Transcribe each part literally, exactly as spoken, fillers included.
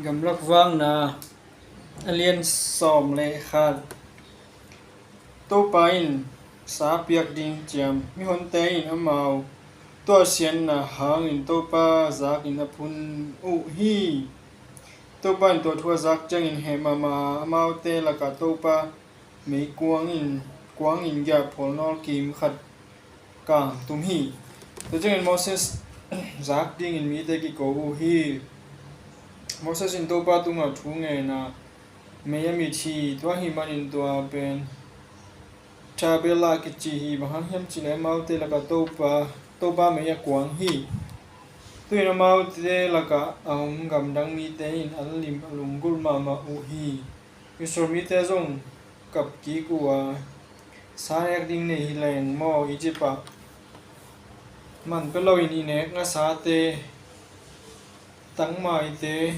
Gamlak Vakna a lian sawm le khat. Topa in sa piak ding ciam, mihonte in amau tuahsiatna hangin Topa zakin a phun uh hi. Topa in tua thu a zak ciangin heh mahmah a, amaute lakah Topa meikuang in, kuangin giahphual nawlkim khat kang tum hi. Tua ciangin Moses zak dingin mite kiko uh hi. Moses in Topa tungah thu ngen a, mei a mit hi. Tua ahih manin tua pen Tabera kici hi. Bang hang hiam cih leh amaute lakah Topa, Topa mei a kuang hi. Tu-in amaute lakah a om gamdang mite in an lim a lunggulh mahmah uh hi. Israel mite zong kap kik uh a, sa nek ding nei hi leng maw, Egypt ah man pia loin i nek ngasate, tangmaite,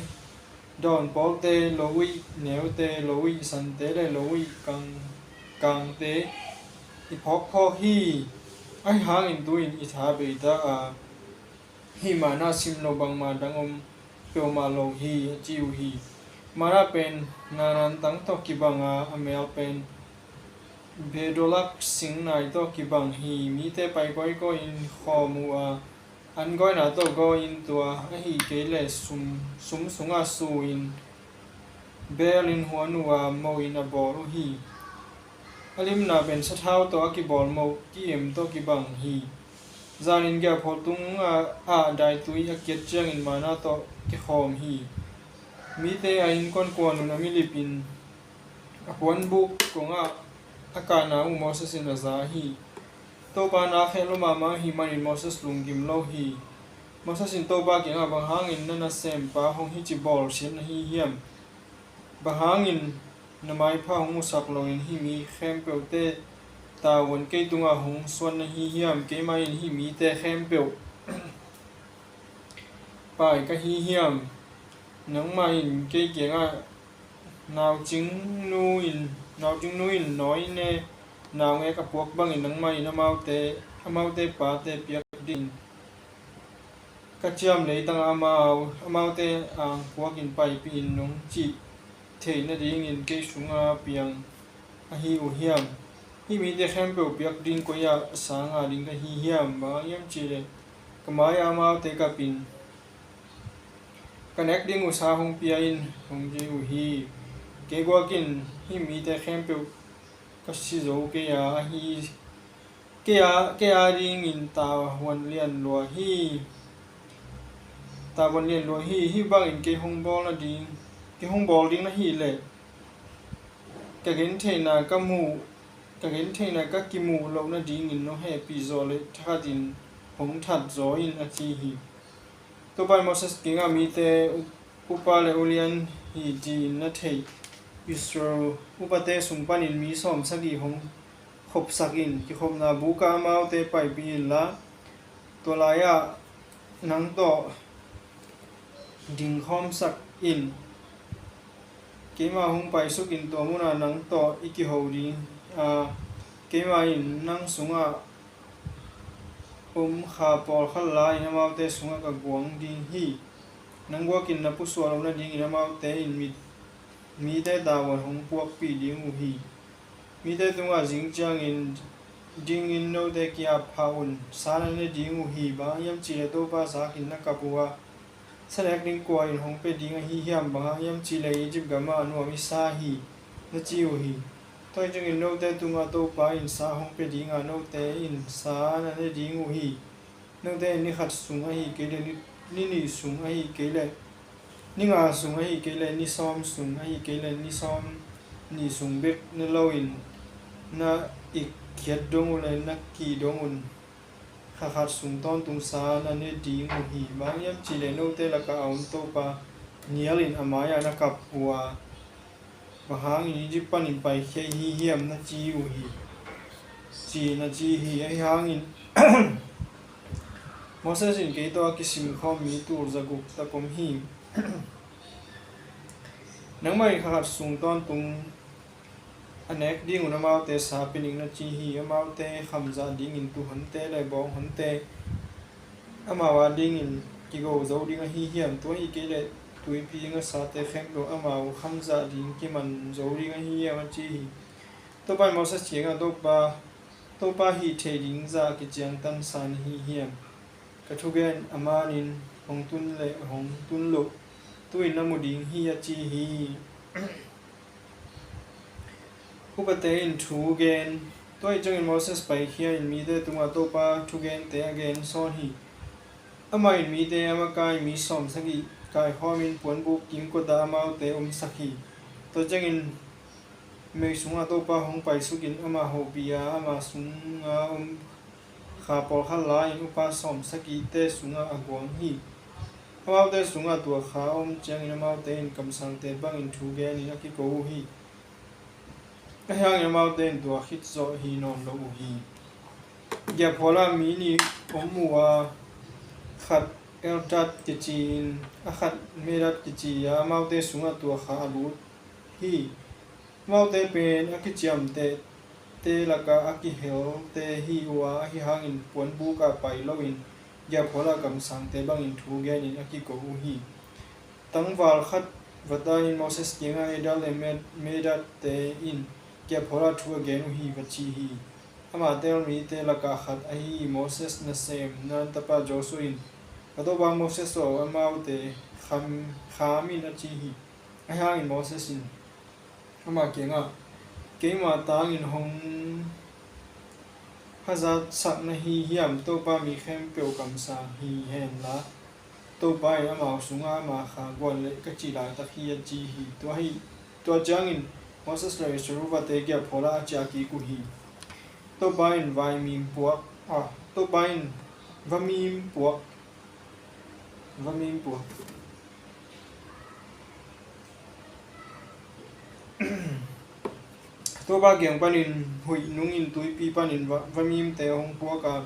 dawnpawlte, lo-ih neute, lo-ih sante le lo-ih kang, kangte i phawkphawk hi. Ahi hangin tu-in i tha bei ta a, hih manna sim lo bangmah dang om peuhmah lo hi, a ci uh hi. Manna pen nanantang tawh kibang a, a mel pen bedola singnai tawh kibang hi. Mite pai kawikawi in khawm uh a, an gawina tawh gaw in, tua ahih kei leh sum, sum sungah su-in beel in huan uh a, moh in a bawl uh hi. A limna pen sathau tawh a kibawl moh ki-em tawh kibang hi. Zanin giahphual tungah daitui a kiat ciangin manna tawh kikhawm hi. Mite a innkuan kuan un a milip in a puanbuk kongah a kahna uh Moses in a za hi. Topa na kheh lua mahmah ahih manin Moses lunggim lo hi. Moses in Topa kiangah, bang hangin na nasempa hong hici bawlsiat na hi hiam? Bang hangin na maipha hong musak loin hih mi khempeuhte tavuan kei tungah hong suan na hi hiam? Keimah in hih mite khempeuh pai ka hi hiam? Nangmah in kei kiangah, naucingnu in, naucingnu in nawi ne naungek a puak bangin nangmah in amaute, amaute pate piak dingin ka ciam leitangah amau, amaute ang puakin paipih in nong cih theih nadingin kei sungah piang ahi uh hiam? Hih mite khempeuh piak ding koi-ah sa ngah ding ka hi hiam? Bang hang hiam cih leh ka mai-ah amaute kapin ka nek ding uh sa hong pia in, hong ci uh hi. Kei guak in hih mite khempeuh ka si zo kei a, ahi kei a, kei a dingin tavuan lian lua hi. Tavuan lian lua hi. Hih bangin kei hong bawl nading, kei hong bawl ding na hih leh ka gentheihna ka muh, ka gentheihna ka kimuh loh nadingin nong hehpih zawh leh thakhatin hong that zaw in, a ci hi. Topa in Moses kiangah, mite upa le ulian hi ci-in na theih Israel upate sung panin mi sawmsagih hong khopsak in. Kikhopna bukah amaute paipih inla, tua lai-ah nang tawh dingkhawmsak in. Keimah hong paisuk in, tua munah nang tawh i kiho ding a, keimah in nang sungah om kha pawlkhat la-in amaute sungah ka guang ding hi. Nang guak in na pusuah loh nadingin amaute in mit, mite tavuan hong puakpih ding uh hi. Mite tungah zing ciangin dingin note ki-ap phah un, sa na ne ding uh hi. Bang hang hiam cih leh Topa zakin na kap uh a, sa nek ding kua in hong pia ding ahi hiam? Bang hang hiam cih leh Egypt gamah a nuam i sa hi, na ci uh hi. Tua hi ciangin note tungah Topa in sa hong pia ding a, note in sa na ne ding uh hi. Note in ni khat sung ahih kei leh ni, ni nih sung ahih kei leh ni nga sung ahih kei leh ni sawm sung ahih kei leh ni sawm nih sung bek ne loin, na ikkhiat dong uh leh na kih dong un kha khat sung tawntung sa na ne ding uh hi. Bang hang hiam cih leh note lakah a om Topa nialin a mai-ah na kap uh a, bang hangin Egypt panin paikhia i hi hiam, na ci uh hi, ci-in a ci hi. Ahi hangin Moses in kei tawh a kisimkhawm mi tul zaguk tak om hi. Nangmah in kha khat sung tawntung a nek dingun amaute sa pia ning, na ci hi. Amaute khamzah dingin tuuhonte le bawnghonte amau adingin kigo zo ding ahi hiam? Tua hi kei leh tuipi ngasate khempeuh amau khamzah ding kiman zo ding ahi hiam, a ci hi. Topa in Moses kiangah, Topa, Topa hih theih ding zah kiciangtansa na hi hiam? Ka thugen a manin hong tun le hong tun loh tu-in na mu ding hi, a ci hi. Upate in thu gen. Tua ahih ciangin Moses paikhia in mite tungah Topa thugente a gen sawn hi. Amah in mite a makai mi sawmsagih kaikhawmin puanbuk kimkotah amaute omsak hi. Tua ciangin mei sungah Topa hong paisukin amah hopih a, ama sunga om kha pawlkhat la-in upa sawmsagihte sungah a guang hi. Amaute sungah tua kha a om ciangin amaute in kamsangte bangin thu genin a kiko uh hi. Ahi hangin amaute in tua khit zawh hi nawn lo uh hi. Giahphualah mi nih om uh a, khat Eldad kici-in a khat Medad kici a, amaute sungah tua kha a lut hi. Amaute pen a kiciamtehte lakah a kihelte hi uh a, ahi hangin puanbukah pai loin giahphualah kamsangte bangin thu genin a kiko uh hi. Tangval khat va ta-in Moses kiangah, Eldad le Med- Medadte in giahphualah thu a gen uh hi, va ci hi. Amah Israel mite lakah khat ahi Moses nasem Nun tapa Joshua in, Ka topa Moses aw, amaute kham, kham in, a ci hi. Ahi hangin Moses in amah kiangah, Keima tangin hong hazatsak na hi hiam? Topa mi khempeuh kamsang hi henla, Topa in amau sungah ama kha guan leh ka cih laitak hi, a ci hi. Tua hi, tua ciangin Moses le Israel upate giahphualah a ciah kik uh hi. Topa in vaimim puak, ah, Topa in vamim puak, vamim puak. Topa kiang panin huih nungin tuipi panin va, vamimte hong puak a,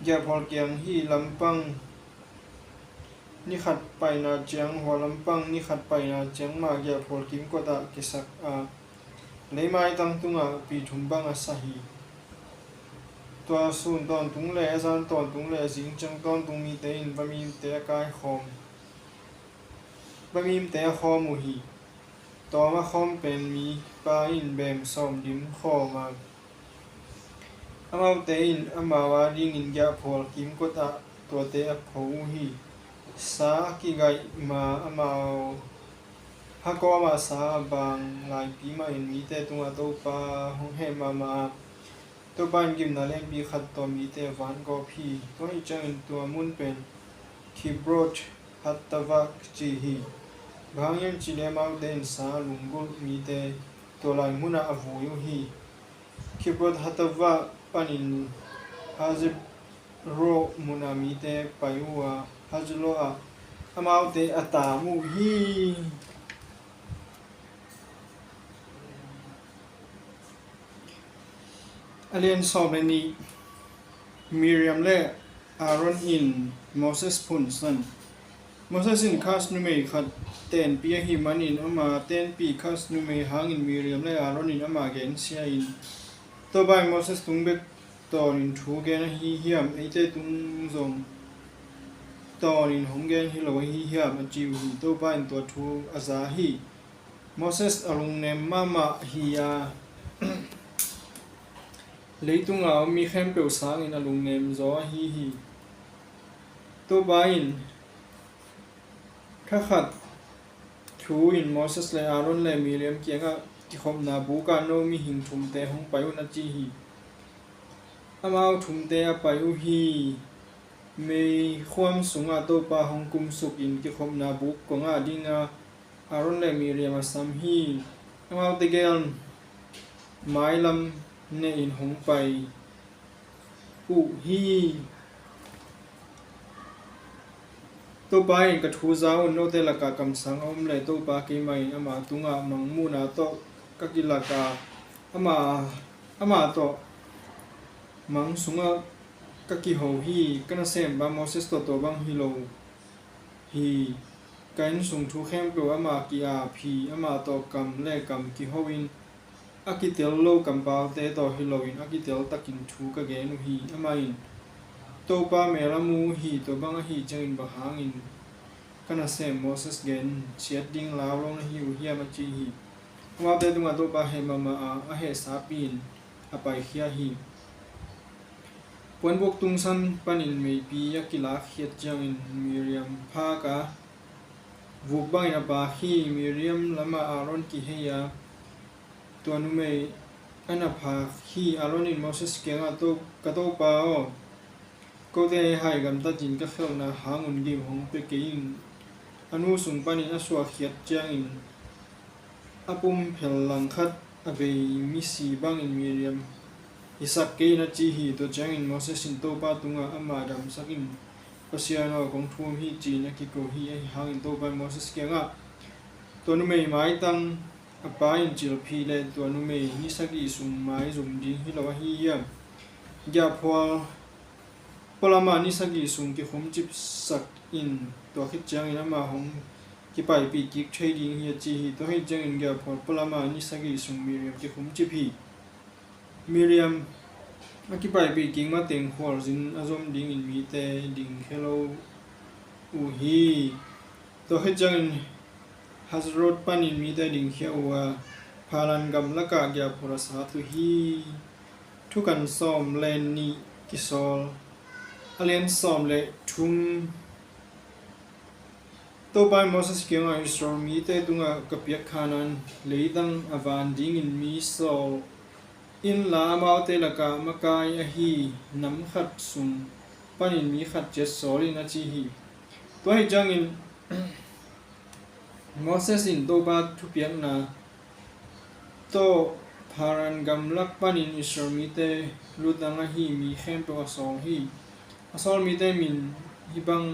giahphual kiang hih lampang ni khat paina ciang, hua lampang ni khat paina ciang mah giahphual kimkotah kisak a, leimaitang tungah pi thum bang a sa hi. Tua sun tawntung le a zan tawntung le a zing ciang tawntung mite in vamimte a kaikhawm, vamimte a khawm uh hi. Tawm a khawm pen mipa in beem sawm dim khawm a, amaute in amau adingin giahphual kimkotah tuate a pho uh hi. Sa a kigaih ma amau ha kawmah sa a bang laipi mahin mite tungah Topa hong heh mahmah a, Topa in gimna lianpi khat tawh mite a vangawp hi. Tua ahih ciangin tua mun pen Kibrot Hattava kici hi. Bang hang hiam cih leh amaute in sa a lunggulh mite tua lai munah a vui uh hi. Kibrot Hattava panin Hazeroth munah mite pai uh a, Hazeroth ah amaute a taam uh hi. A lian sawm le nih. Miriam le Aaron in Moses phunsan. Moses in Cush numei khat tenpi ahih manin ama tenpi Cush numei hangin Miriam le Aaron in ama gensia in, Topa in Moses tung bek tawnin thu gen ahi hiam? Eite tung zong tawnin hong gen hi lo ahi hiam? a ci uh hi. Topa in tua thu a za hi. Moses a lungnem mahmah hi a, leitungah a om mi khempeuh sangin a lungnem zaw ahi hi. Topa in thakhat thu in Moses le Aaron le Miriam kiangah, kikhopna bukah no mihing thumte hong pai un, a ci hi. Amau thumte a pai uh hi. Meikhuam sungah Topa hong kumsukin kikhopna buk kong ah dingah Aaron le Miriam a sam hi. Amaute gel mailam nehin hong pai uh hi. Topa in, ka thu za un, note lakah kamsang a om le Topa keimah in ama tungah mangmuhna tawh ka kilak a, ama, ama tawh mang sungah ka kiho hi. Ka nasempa Moses tawh tua bang hi lo hi. Ka innsung thu khempeuh ama ki-ap hi. Ama tawh kam le kam kiho in, a kitel lo kampaute tawh hi loin a kitel takin thu ka gen uh hi. Amah in Topa mel a mu uh hi. Tua bang ahih ciangin bang hangin ka nasem Moses gen siat ding lau lo na hi uh hiam, a ci hi. Amaute tungah Topa heh mahmah a, a heh sapi-in a paikhia hi. Puanbuk tungsan panin meipi a kilakkhiat ciangin Miriam phak a, vuk bangin a paak hi. Miriam lamah Aaron kihei a, tua numei a na phak hi. Aaron in Moses kiangah, "To, ka topa aw, kote hai gamtatin ka khelhna hangun gim hong pia kei in. A nu sung panin a suahkhiat ciangin a pumphel langkhat a bei misi bangin Miriam hisak kei in," a ci hi. Tua ciangin Moses in Topa tungah, "Amah damsak in, Pasian aw, kong thum hi," ci-in a kiko hi. Ahi hangin Topa in Moses kiangah, "Tua numei maitang a pa in cilphih leh tua numei ni sagih sung maizum ding hi lo ahi hiam? Giahphual pualamah ni sagih sung kikhumcipsak in, tua khit ciangin amah hong kipaipih kik thei ding hi," a ci hi. Tua ahih ciangin giahphual pualamah ni sagih sung Miriam kikhumcip hi. Miriam a kipaipih kik mateng khualzin a zom dingin mite dingkhia lo uh hi. Tua khit ciangin Hazerot panin mite dingkhia uh a, Paran gamlakah giahphual a sat uh hi. Thukan sawm le nih kisawl, a lian sawm le thum. Topa in Moses kiangah, "Israel mite tungah ka piak Kanaan leitang a van dingin mi sawl inla, amaute lakah makai ahi nam khat sung panin mi khat ciat sawl in," a ci hi. Tua ahih ciangin Moses in Topa thupiakna tawh Paran gamlak panin Israel mite lutang ahi mi khempeuh a sawl hi. A sawl mite min hih bang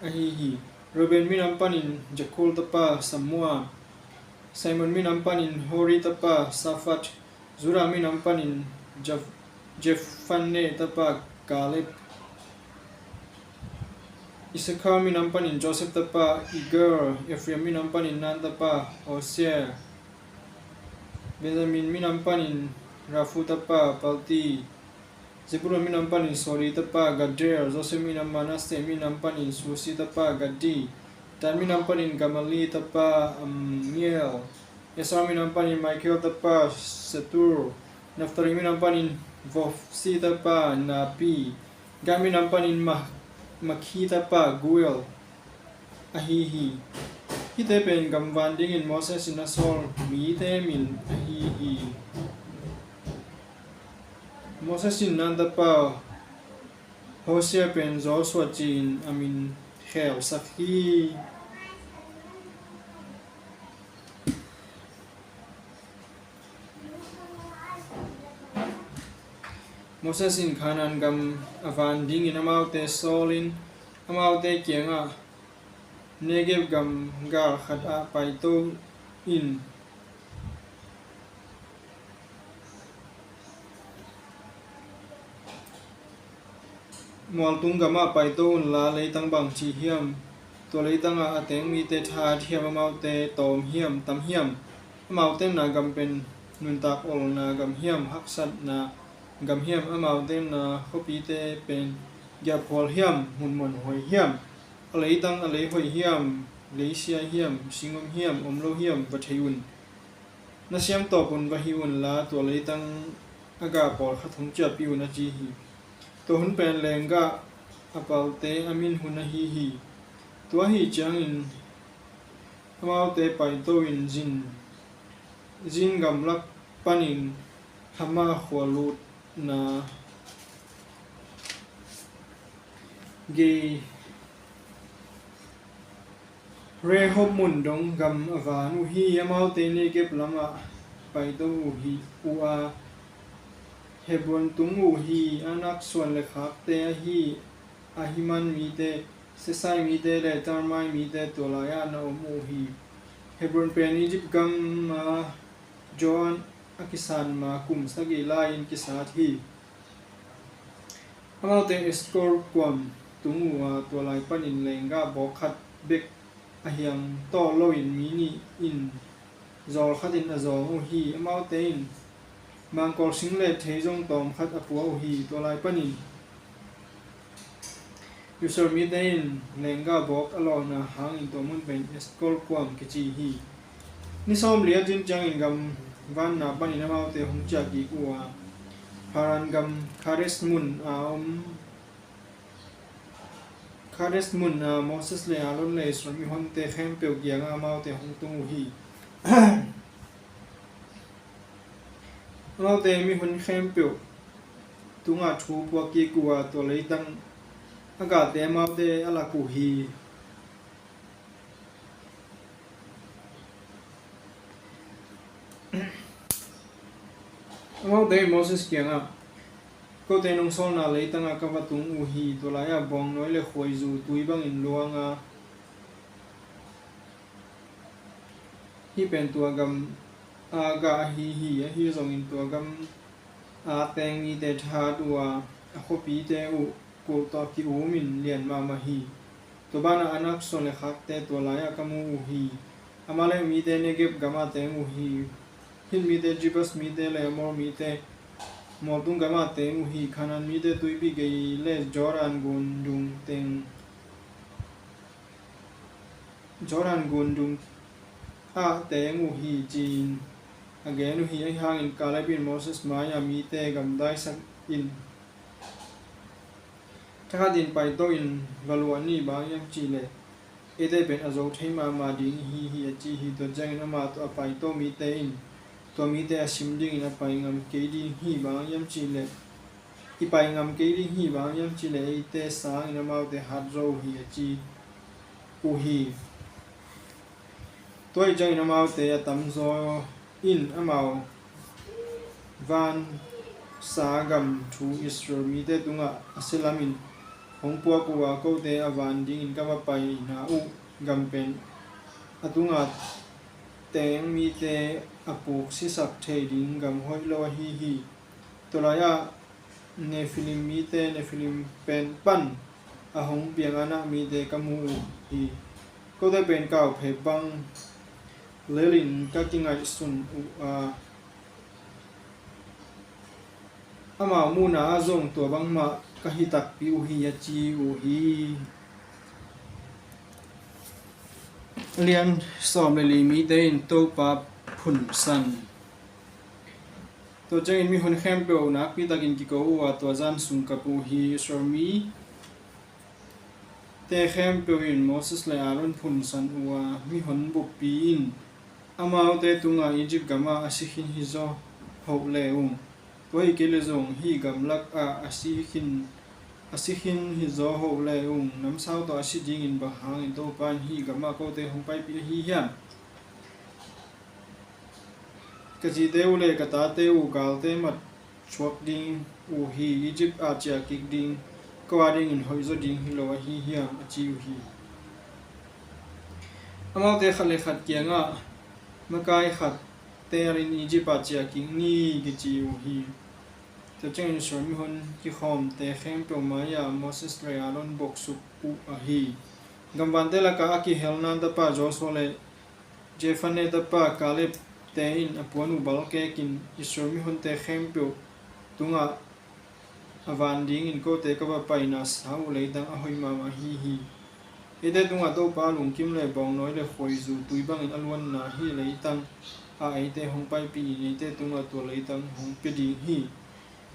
ahi hi. Reuben minam panin Jakol tapa Samuel, Simeon minam panin Hori tapa Safat, Judah minam panin Jef-, Jephunneh tapa Kaleb, Issakar minam panin Joseph tapa Ezer, Ephraim minam panin Nun tapa Hosea, Benjamin minam panin Raphu tapa Palti, Zebulun minam panin Sodi tapa Geder, Joseph minam, Manasseh minam panin Susi tapa Gadi, Dan minam panin Gamali tapa Ammiel, Asser minam panin Michael tapa Setur, Naphtali minam panin Vosi tapa Napi, Gad minam panin Ma-, Makhi tapa Geuel ahi hi. Hihte pen gamvan dingin Moses in a sawl mite min ahi hi. Moses in Nun tapa Hosea pen Joshua ci-in a min khelsak hi. Moses in Kanaan gam a van dingin amaute sawlin, amaute kiangah, "Negeb gam gal khatah paito in, mualtung gamah paito unla, leitang bangci hiam? Tua leitangah a teng mite thahat hiam? Amaute tawm hiam, tam hiam? Amaute na gam pen nuntak olna gam hiam, haksatna gam hiam? Amaute na khuapite pen giahphual hiam, mun muanhuai hiam? A leitang a lei hoih hiam, lei sia hiam, singom hiam, om lo hiam, va thei un. Na siam tawpun va hih unla, tua leitang a gah pawlkhat hong ciahpih un," a ci hi. Tua hun pen lenggah a palte a min hun ahi hi. Tua ahih ciangin amaute paito in Zin, Zin gamlak panin Hamah khua lutna gei Rehob mun dong gam a van uh hi. Amaute Negeb lamah paito uh hi, uh a, Hebron tung uh hi. Anak suan le khakte ahi Ahiman mite, Sesai mite le Talmai mite tua lai-ah na om uh hi. Hebron pen Egypt gam a Zoan a kisan ma kum sagih lai-in kisat hi. Amaute Eshkol kuam tung uh a, tua lai panin lenggah bawk khat bek a hiang tawh loin mi nih in zawl khatin a zawng uh hi. Amaute in mangkawl sing le theizong tawm khat a pua uh hi. Tua lai panin Israel mite in leenggah bawk a lawhna hangin tua mun pen Eskol kuam kici hi. Ni sawmli a cin ciangin gam vanna panin amaute hong ciah kik uh a, Paran gam Kades mun a om Kades mun a Moses le Aaron le Israel mihonte khempeuh kiangah amaute hong tung uh hi. Amaute mihon khempeuh tungah thu puak kik uh a, tua leitang a gahte amaute a lak uh hi. Amaute in Moses kiangah, "Kote nong sawlna leitangah ka va tung uh hi. Tua lai-ah bawngnawi le khuaizu tui bangin luang a, hih pen tua gam a gah ahi hi. Ahi zongin tua gam a teng mite thahat uh a, a khuapite uh kulh tawh ki-umin lian mahmah hi. Tua banah Anak suan le khakte tua lai-ah ka mu uh hi. Amalek mite Negeb gamah teng uh hi. Hit mite, Jebus mite le Amor mite mualtung gamah teng uh hi. Kanaan mite tuipi gei le Jordan gundung teng, Jordan gundung ah teng uh hi," ci-in a gen uh hi. Ahi hangin Kaleb in Moses mai-ah, "Mite gamdaisak in, thakhatin paito in va luah ni. Bang hang hiam cih leh eite pen a zo thei mahmah ding i hi hi," a ci hi. Tua ciangin amah tawh a paito mite in tua mite a sim dingin a pai ngam kei ding hi. Bang hang hiam cih leh, "I pai ngam kei ding hi. Bang hang hiam cih leh eite sangin amaute hat zaw uh hi," a ci uh hi. Tua ahih ciangin amaute a tamzaw in amau vansa gam thu Israel mite tungah a sia lamin hong puak uh a, "Kote a van dingin ka va paina uh gam pen a tunga teng mite a puk sisak thei ding gam hoih lo ahi hi. Tua lai-ah Nefilim mite, Nefilim pen pan a hong piang Anak mite ka mu uh hi. Kote pen kauphep bang lelin ka kingaihsun uh a, amau muhna ah zong tua bangmah ka hi takpi uh hi," a ci uh hi. Lian sawm le li, mite in Topa phunsan. Tua ciangin mihon khempeuh nakpi takin kiko uh a, tua zan sung kap uh hi. Israel mite khempeuh in Moses le Aaron phunsan uh a, mihon buppi in amaute tungah, "Egypt gamah a si khin hi zaw hoh le ung. Tua hi kei leh zong hih gamlak ah a si khin, a si khin hi zaw hoh le ung. Namsau tawh a si dingin bang hangin Topa in hih gamah kote hong paipih ahi hiam? Ka zite uh le ka tate uh galte mat thuak ding uh hi. Egypt ah ciah kik ding ko a dingin hoihzaw ding hi lo ahi hiam?" a ci uh hi. Amaute khat le khat kiangah, "Makai khat teelin Egypt ah ciah kik ni," kici uh hi. Tua ciangin Israel mihon kikhawmte khempeuh mai-ah Moses le Aaron boksuk uh ahi. Gamvante lakah a kihelna tapa Joshua le Jephunneh tapa Kaleb te in a puan uh balkekin, "Israel mihonte khempeuh tungah a van dingin kote ka va paina sang uh leitang a hoih mahmah ahi hi. Eite tungah Topa lungkim le bawngnawi le khuaizu tui bangin a luanna hih leitang ah eite hong paipih in eite tungah tua leitang hong pia ding hi.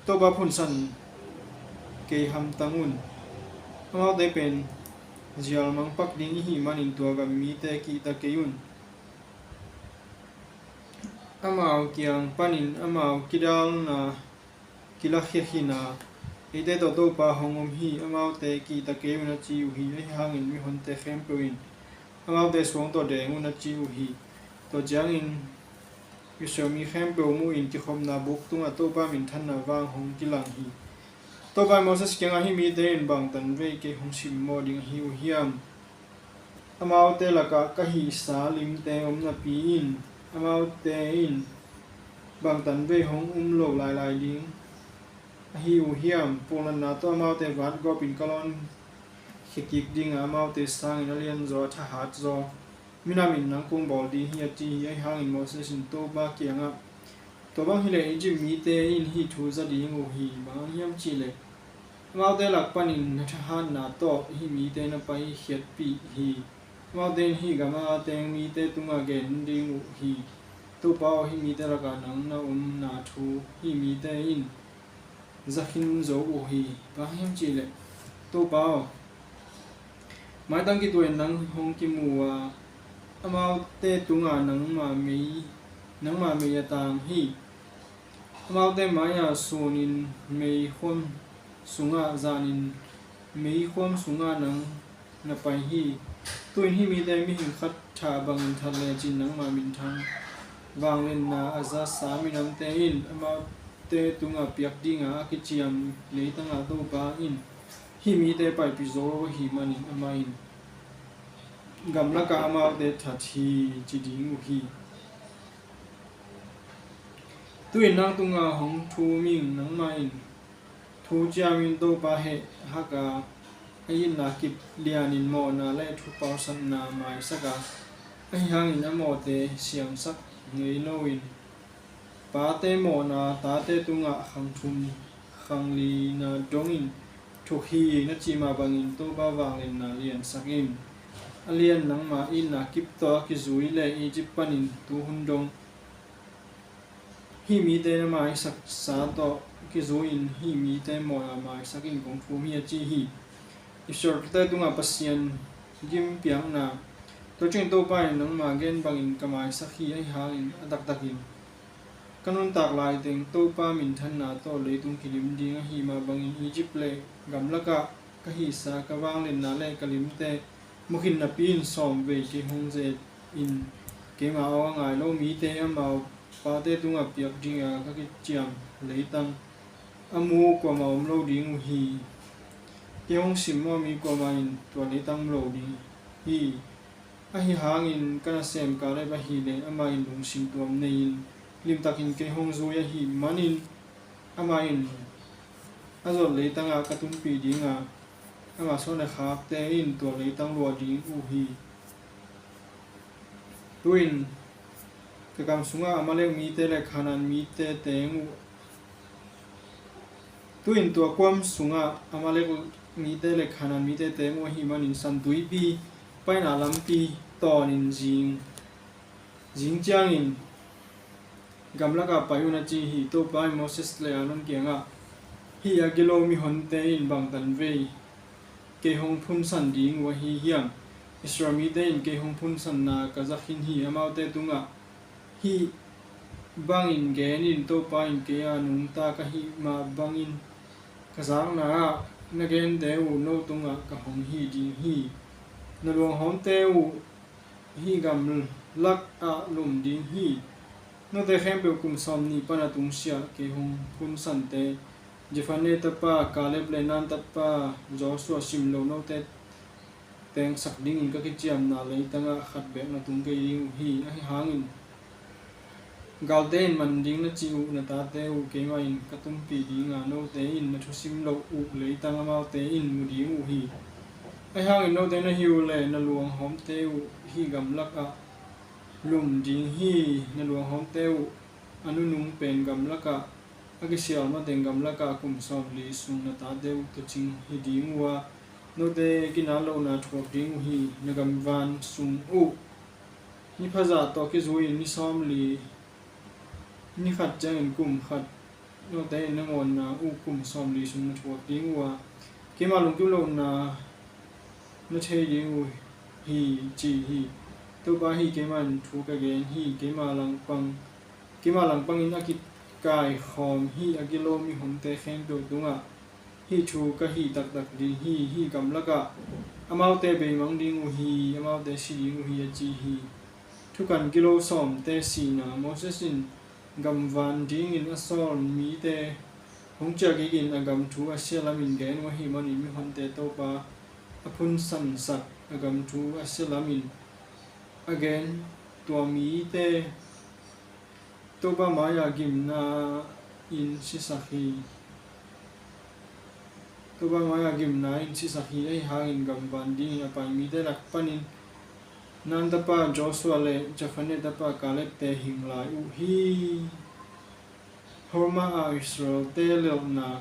Topa phunsan kei hamtang un. Amaute pen zial mangpak ding i hih manin tua gam mite kihta kei un. Amau kiang panin amau kidalna kilakhia khin a, eite tawh Topa hong om hi. Amaute kihta kei un," a ci uh hi. Ahi hangin mihonte khempeuh in, "Amaute suang tawh deng un," a ci uh hi. Tua ciangin Israel mi khempeuh muhin kikhopna buk tungah Topa minthanna vang hong kilang hi. Topa in Moses kiangah, "Hih mite in bang tanvei kei hong simmawh ding ahi uh hiam? Amaute lakah ka hihsa limte om napi-in amaute in bang tanvei hong um lo lailai ding ahi uh hiam? Puklatna tawh amaute vatgawpin ka lawnkhia kik ding a, amaute sangin a lianzaw, a thahatzaw minam in nang kong bawl ding hi," a ci hi. Ahi hangin Moses in Topa kiangah, "Tua bang hileh Egypt mite in hih thu za ding uh hi. Bang hang hiam cihleh Amaute lak panin na thahatna tawh hih mite na paikhiatpih hi. Amaute in hih gama teng mite tungah gen ding uh hi. Topa aw, hih mite lakah nang na omna thu hih mite in za khin zo uh hi. Bang hang hiam cih leh, Topa aw, maitang kituakin nang hong kimu a, amaute tungah nangma mei, nangma mei a tang hi. Amaute mai-ah sunin meikhuam sungah, zanin meikhuam sungah nang na pai hi. Tu-in hih mite mihing khat that bangin that lecin nangma minthang vangliatna a zasa minamte in amaute tungah piak dinga a kiciam leitangah Topa in hih mite paipih zo lo ahih manin amah in gamlakah amaute that hi, ci ding uh hi. Tu-in nang tungah hong thum ing, nangmah in thu ciamin Topa heh hak a, a itna kip lianin mawhna le thupausatna maisak a, ahi hangin a mawhte siamsak ngei loin pate mawhna tate tungah khang thum khang lina dongin thuk hi, na cih mah bangin Topa vangliatna liansak in. A lian nangma itna kip tawh a kizui le Egypt panin tuhun dong hih mite na maisaksa tawh kizui-in hih mite mawhna maisak in kong thum hi, a ci hi. Israel-te tungah Pasian gim piakna. Tua ciangin Topa in, nangma gen bangin ka maisak hi, ahi hangin a taktakin ka nuntak laiteng Topa minthanna tawh leitung kilim ding ahih mah bangin Egypt le gamlakah ka hihsa ka vangliatna le ka limte mukhin napi-in sawm vei kei hong ze-in keima aw a ngai lo mite amau pate tungah piak dinga ka kiciam leitang a mu kuamah om lo ding uh hi. Kei hong simmawh mi kuamah in tua leitang mu lo ding hi. Ahi hangin ka nasem Kaleb ahih leh amah in lungsim tuam nei-in limtakin kei hong zui ahih manin amah in a zot leitangah ka tunpih dinga, ama suan le khakte in tua leitang luah ding uh hi. Tu-in ka kam sungah Amalek mite le Kanaan mite teng uh, tu-in tua kuam sungah Amalek mite le Kanaan mite teng uh ahih manin San Tuipi paina lampi tawnin zing, zing ciangin gamlakah pai un, a ci hi. Topa in Moses le Aaron kiangah, hih a gilo mihonte in bangtan vei kei hong phunsan ding uh ahi hiam? Israel mite in kei hong phunsanna ka za khin hi. Amaute tungah hih bangin gen in, Topa in kei a nungta ka hih mah bangin ka zakna ah na gente uh no tungah ka hong hih ding hi. Na luanghawmte uh hih gamlakah lum ding hi. Note khempeuh kum sawm nih pana tungsiah kei hong phunsante, Jephunneh tapa Kaleb le Nun tapa Joshua sim lo note tengsak dingin ka kiciamna leitangah khat beek na tung kei ding uh hi. Ahi hangin galte in man ding na cih uh na tate uh keimah in ka tunpih dinga, note in na thusim loh uh leitang amaute in mu ding uh hi. Ahi hangin note na hih uh leh na luanghawmte uh hih gamlakah lum ding hi. Na luanghawmte uh a nunung pen gamlakah, a kisial mateng gamlakah kum sawmli sung na tate uh tawcing hi ding uh a, note kinat lohna thuak ding uh hi. Na gamvan sung uh ni phazah tawh kizui-in ni sawmli, ni khat ciangin kum khat note in na ngawnna uh kum sawmli sung na thuak ding uh a, keima lungkim lohna na thei ding uh hi, ci hi. Topa hi, keimah in thu ka gen hi. Keima langpang, keima langpangin a kikaikhawm hih a gilo mihonte khempeuh tungah hih thu ka hih taktak ding hi. Hih gamlakah amaute beimang ding uh hi. Amaute si ding uh hi, a ci hi. Thukan gilo sawmte sihna. Moses in gamvan dingin a sawl mite hong ciah kikin a gam thu a sia lamin gen uh ahih manin mihonte Topa a phunsansak a gam thu a sia lamin a gen tua mite Topa mai-ah gimna in sisak hi. Topa mai-ah gimna in sisak hi. Ahi hangin gamvan dingin a pai mite lak panin Nun tapa Joshua le Jephunneh tapa Kaleb-te hing lai uh hi. Hormah ah Israel-te lelhna.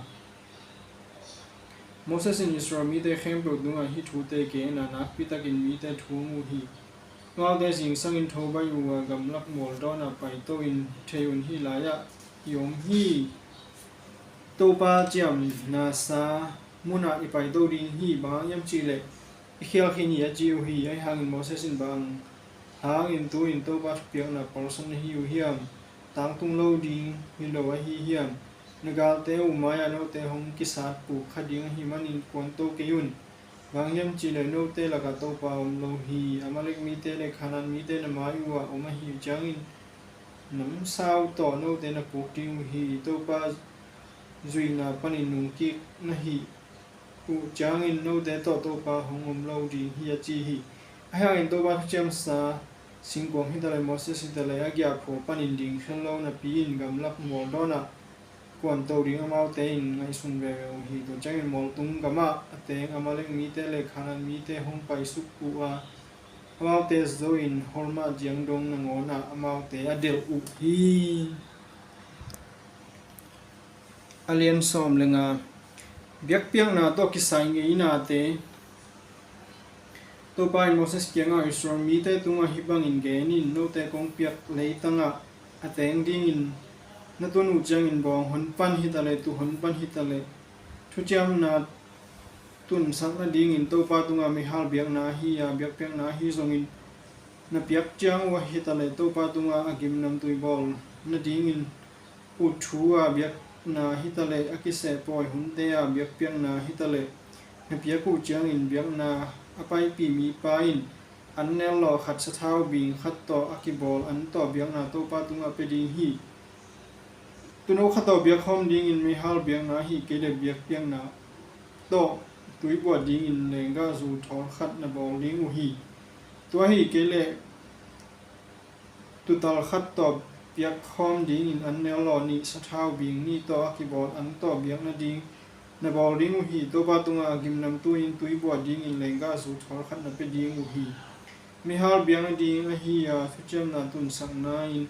Moses in Israel mite khempeuh tungah hih thute gen a, nakpi takin mite thum uh hi. Amaute zingsangin tho baih uh a, gamlak mual dawnah paito in, thei un, hih lai-ah i om hi. Topa ciamnasa munah i paito ding hi. Bang hang hiam cih leh i khial khin hi, a ci uh hi. Ahih hangin Moses in, bang hangin tu-in Topa thupiakna palsat na hi uh hiam? Tangtung lo ding hi lo ahi hiam? Na galte uh mai-ah note hong kisat puk kha ding ahih manin kuanto kei un. Bang hang hiam cih leh note lakah Topa om lo hi. Amalek mite le Kanaan mite na mai uh ah om ahih ciangin namsau tawh note na puk ding uh hi. Topa zuihna panin nungkik na hih uh ciangin note tawh Topa hong om lo ding hi, a ci hi. Ahih hangin Topa thuciamsa singkuang hi ta leh, Moses hi ta leh, a giahphual panin ding khin lo napi-in gamlak mual dawnah kuanto ding amaute in ngaihsun veve uh hi. Tua ciangin mualtung gamah a teng Amalek mite le Kanaan mite hong paisuk uh a, amaute zo-in Hormah ciang dong nangawnah amaute a delh uh hi. A lian sawm le nga. Biakpiakna tawh kisai ngeinate. Topa in Moses kiangah, Israel mite tungah hih bangin gen in, note kong piak leitangah a teng dingin na tun uh ciangin bawng hon pan hi ta leh, tuu hon pan hi ta leh, thuciamna tunsak nadingin Topa tungah meihal biakna ahi a, biakpiakna ahi zongin na piak ciang uh ahi ta leh, Topa tungah a gimnamtui bawl nadingin ut thu a biakna hi ta leh, a kiseh pawi hunte a biakpiakna hi ta leh, na piak uh ciangin biakna a paipih mipa in an nel lawh khat, sathau bing khat tawh a kibawl an tawh biakna Topa tungah pia ding hi. Tuuno khat tawh biakkhawm dingin meihal biakna ahi kei leh biakpiakna tawh tuibuah dingin lenggahzu thawl khat na bawl ding uh hi. Tua ahi kei leh tuutal khat tawh biakkhawm dingin an nel lawh nih, sathau bing nih tawh a kibawl an tawh biak nading na bawl ding uh hi. Topa tungah a gimnamtui-in tuibuah dingin lenggahzu thawl khat na pia ding uh hi. Meihal biak nading ahi a, thuciamna tunsakna-in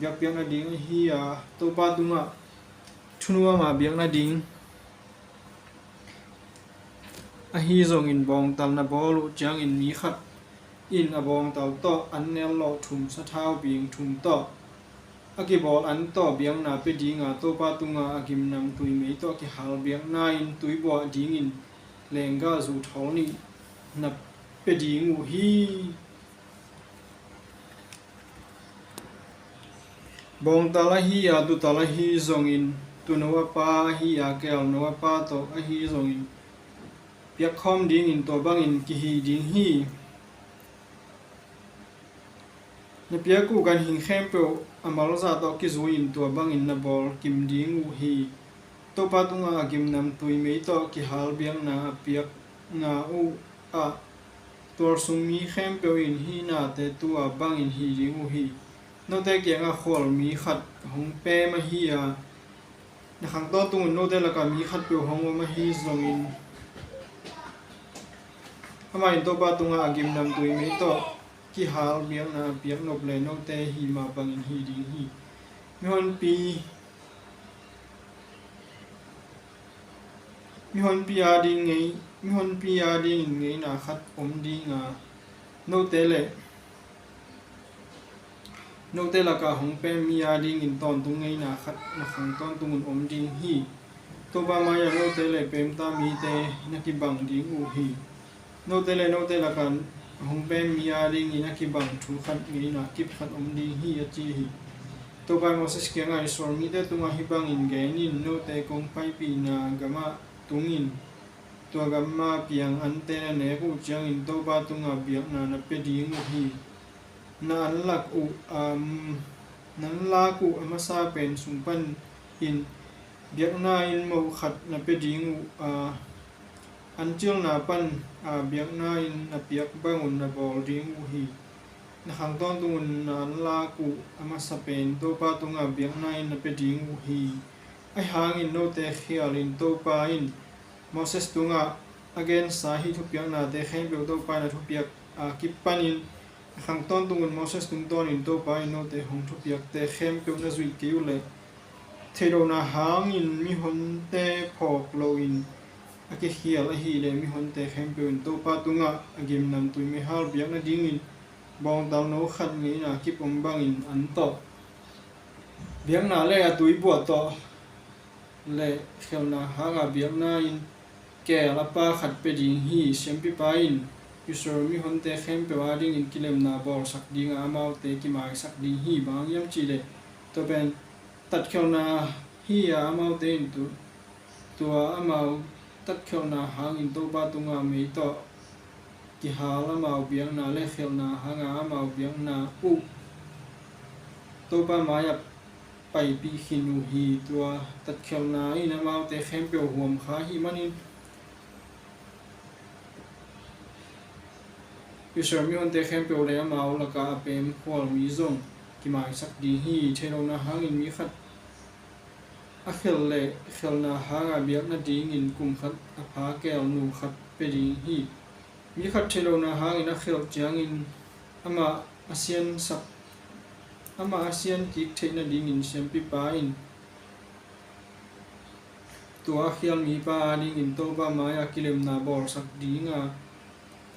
biakpiak nading ahi a, Topa tungah thunuam a biak nading ahi zongin bawngtal na bawl uh ciangin mi khat in a bawngtal tawh an nel lawh thum, sathau bing thum tawh a kibawl an tawh biakna pia ding a, Topa tungah a gimnamtui mei tawh kihal biakna-in tuibuah dingin lenggahzu thawl nih na pia ding uh hi. Bawngtal ahi a, tuutal ahi zongin, tuuno a pa ahi a, keelno a pa tawh ahi zongin, piakkhawm dingin tua bangin kihih ding hi. Na piak uh ganhing khempeuh a malzah tawh kizui-in tua bangin na bawl kim ding uh hi. Topa tungah a gimnamtui mei tawh kihal biakna a piakna uh ah tualsung mi khempeuh in hih nate tua bangin hih ding uh hi. Note kiangah khualmi khat hong pem ahi a, na khang tawntungun note lakah mi khatpeuh hong om ahi zongin, amah in Topa tungah a gimnamtui mei tawh kihal biakna a piak nop leh note hih mah bangin hih ding hi. Mihonpi, mihonpi a ding ngei, mihonpi a dingin ngeina khat om ding a, note le note lakah hong pem mi a dingin tawntung ngeina khat na khang tawntungun om ding hi. Topa mai-ah note le pemta mite na kibang ding uh hi. Note le note lakah hong pem mi a dingin a kibang thu khat ngeina kip khat om ding hi, a ci hi. Topa in Moses kiangah, Israel mite tungah hih bangin gen in, note kong paipihna gamah tungin, tua gama piang ante na nek uh ciangin Topa tungah biakna na pia ding uh hi. Na anlak uh, um, na anlak uh a masa pen sung panin biakna inn moh khat na pia ding uh a, ancilna pan a biakna inn na piak bangun na bawl ding uh hi. Na khang tawntungun na anlak uh a masa pen Topa tungah biakna inn na pia ding uh hi. Ahi hangin note khialin Topa in Moses tungah a gensa hih thupiaknate khempeuh Topa in a thupiak a kipanin a khang tawntungun Moses tungtawnin Topa in note hong thupiakte khempeuh na zuih kei uh leh, theihlohna hangin mihonte phawk loin a kikhial ahih leh mihonte khempeuh in Topa tungah a gimnamtui meihal biak nadingin bawngtal no khat ngeina kip om bangin an tawh biakna le a tuibuah tawh le khelhna hanga biakna in keel a pa khat pia ding hi. Siampipa in Israel mihonte khempeuh adingin kilemna bawlsak dinga amaute kimaisak ding hi. Bang hang hiam cihleh tua pen tatkhelhna hi-a amaute in tu, tua amau tatkhelhna hangin Topa tunga mei tawh kihal amau biakna le khelhna hanga amau biakna uh Topa mai-ah paipih khin uh hi. Tua tatkhelhna in amaute khempeuh huam kha ahih manin Israel mihonte khempeuh le amau lakah a pemkhual mi zong kimaisak ding hi. Theihlohna hangin mi khat a khelh le khelhna hanga biak nadingin kum khat a pha keel nu khat pia ding hi. Mi khat theihlohna hangin a khelh ciangin amah a siansak, amah a sian kik theih nadingin siampipa in tua a khial mipa adingin Topa mai-ah kilemna bawlsak dinga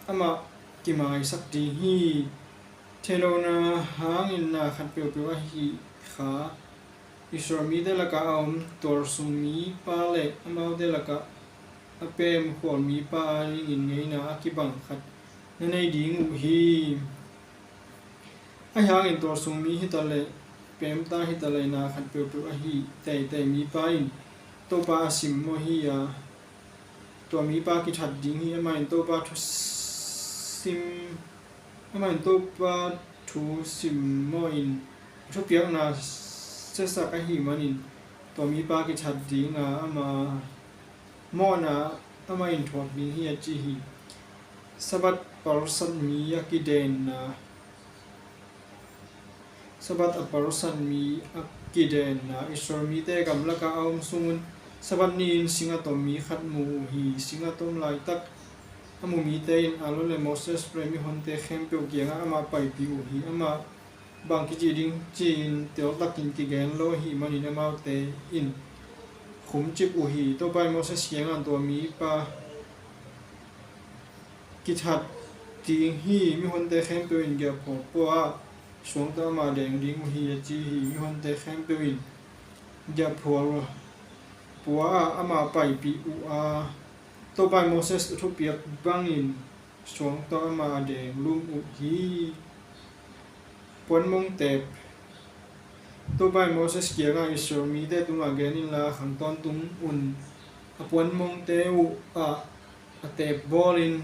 amah kimaisak ding hi. Theihlohna hangin na khat peuhpeuh ahi kha Israel mite lakah a om tualsung mipa le amaute lakah a pemkhual mipa adingin ngeina a kibang khat na nei ding uh hi. Ahi hangin tualsung mi hitaleh, pemta hitaleh, na khat peuhpeuh ahi teitei mipa in Topa a simmawh hi-a tua mipa kithat ding hi. Amah in Topa thu sim, amah in Topa thu simmawh in a thupiakna siasak ahih manin tua mipa kithat dinga ama mawhna amah in thuak ding hi a ci hi. Sabbath palsat mi a kidenna, Sabbath a palsat mi a kidenna Israel mite gamlakah a om sungun Sabbath ni-in singatom mi khat mu uh hi. Singatom laitak a mu mite in Aaron le Moses le mihonte khempeuh kiangah amah paipih uh hi. Amah bang kici ding ci-in teltakin kigen lo ahih manin amaute in khumcip uh hi. Topa in Moses kiangah tua mipa kithat ding hi. Mihonte khempeuh in giahphual pua-ah suang tawh amah deng ding uh hi a ci hi. Mihonte khempeuh in giahphual pua-ah amah paipih uh a, Topa in Moses a thupiak bangin suang tawh amah a deng lum uh hi. Puanmong teep. Topa in Moses kiangah Israel mite tungah gen inla khang tawntung un a puanmongte uh ah a teep bawlin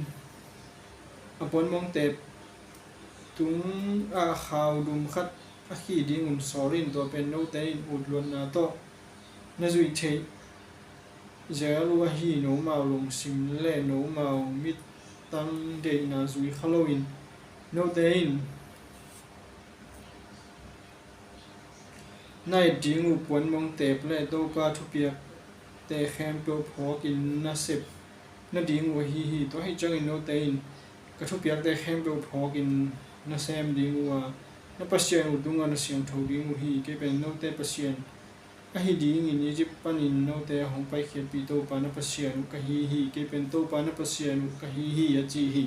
a puanmong teep tungah khau dum khat a khih dingun sawl in, tua pen note in utluatna tawh na zuih theih zel uh ahi nomau lungsim le nomau mittang deihna zui kha loin note in na et ding uh puanmong teep le Topa thupiakte khempeuh phawkin na sep nading uh ahi hi. Tua ahih ciangin note in ka thupiakte khempeuh phawkin na sem ding uh a, na Pasian uh tungah na siangtho ding uh hi. Kei pen note Pasian ahi dingin Egypt panin note a hong paikhiatpih Topa na Pasian uh ka hi hi. Kei pen Topa na Pasian uh ka hi hi, a ci hi.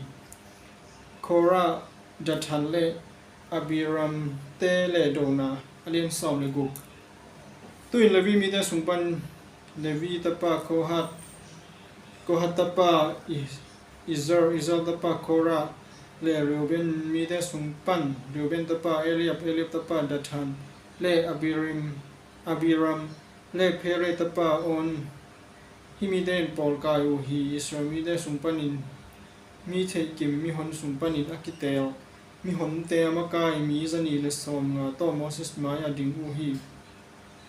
Korah, Dathan le Abiram te le dona a lian sawm le guk. Tu-in Levi mite sung pan Levi tapa Kohat, Kohat tapa I-, Izar, Izar tapa Korah le Reuben mite sung pan Reuben tapa Eliab, Eliab tapa Dathan le Abiram, Abiram le Phere tapa On. Hih mite in pawlkai uh hi. Israel mite sung panin mi theihkim mihon sung panin a kiteel mihonte a makai mi zanih le sawmnga tawh Moses mai-ah ding uh hi.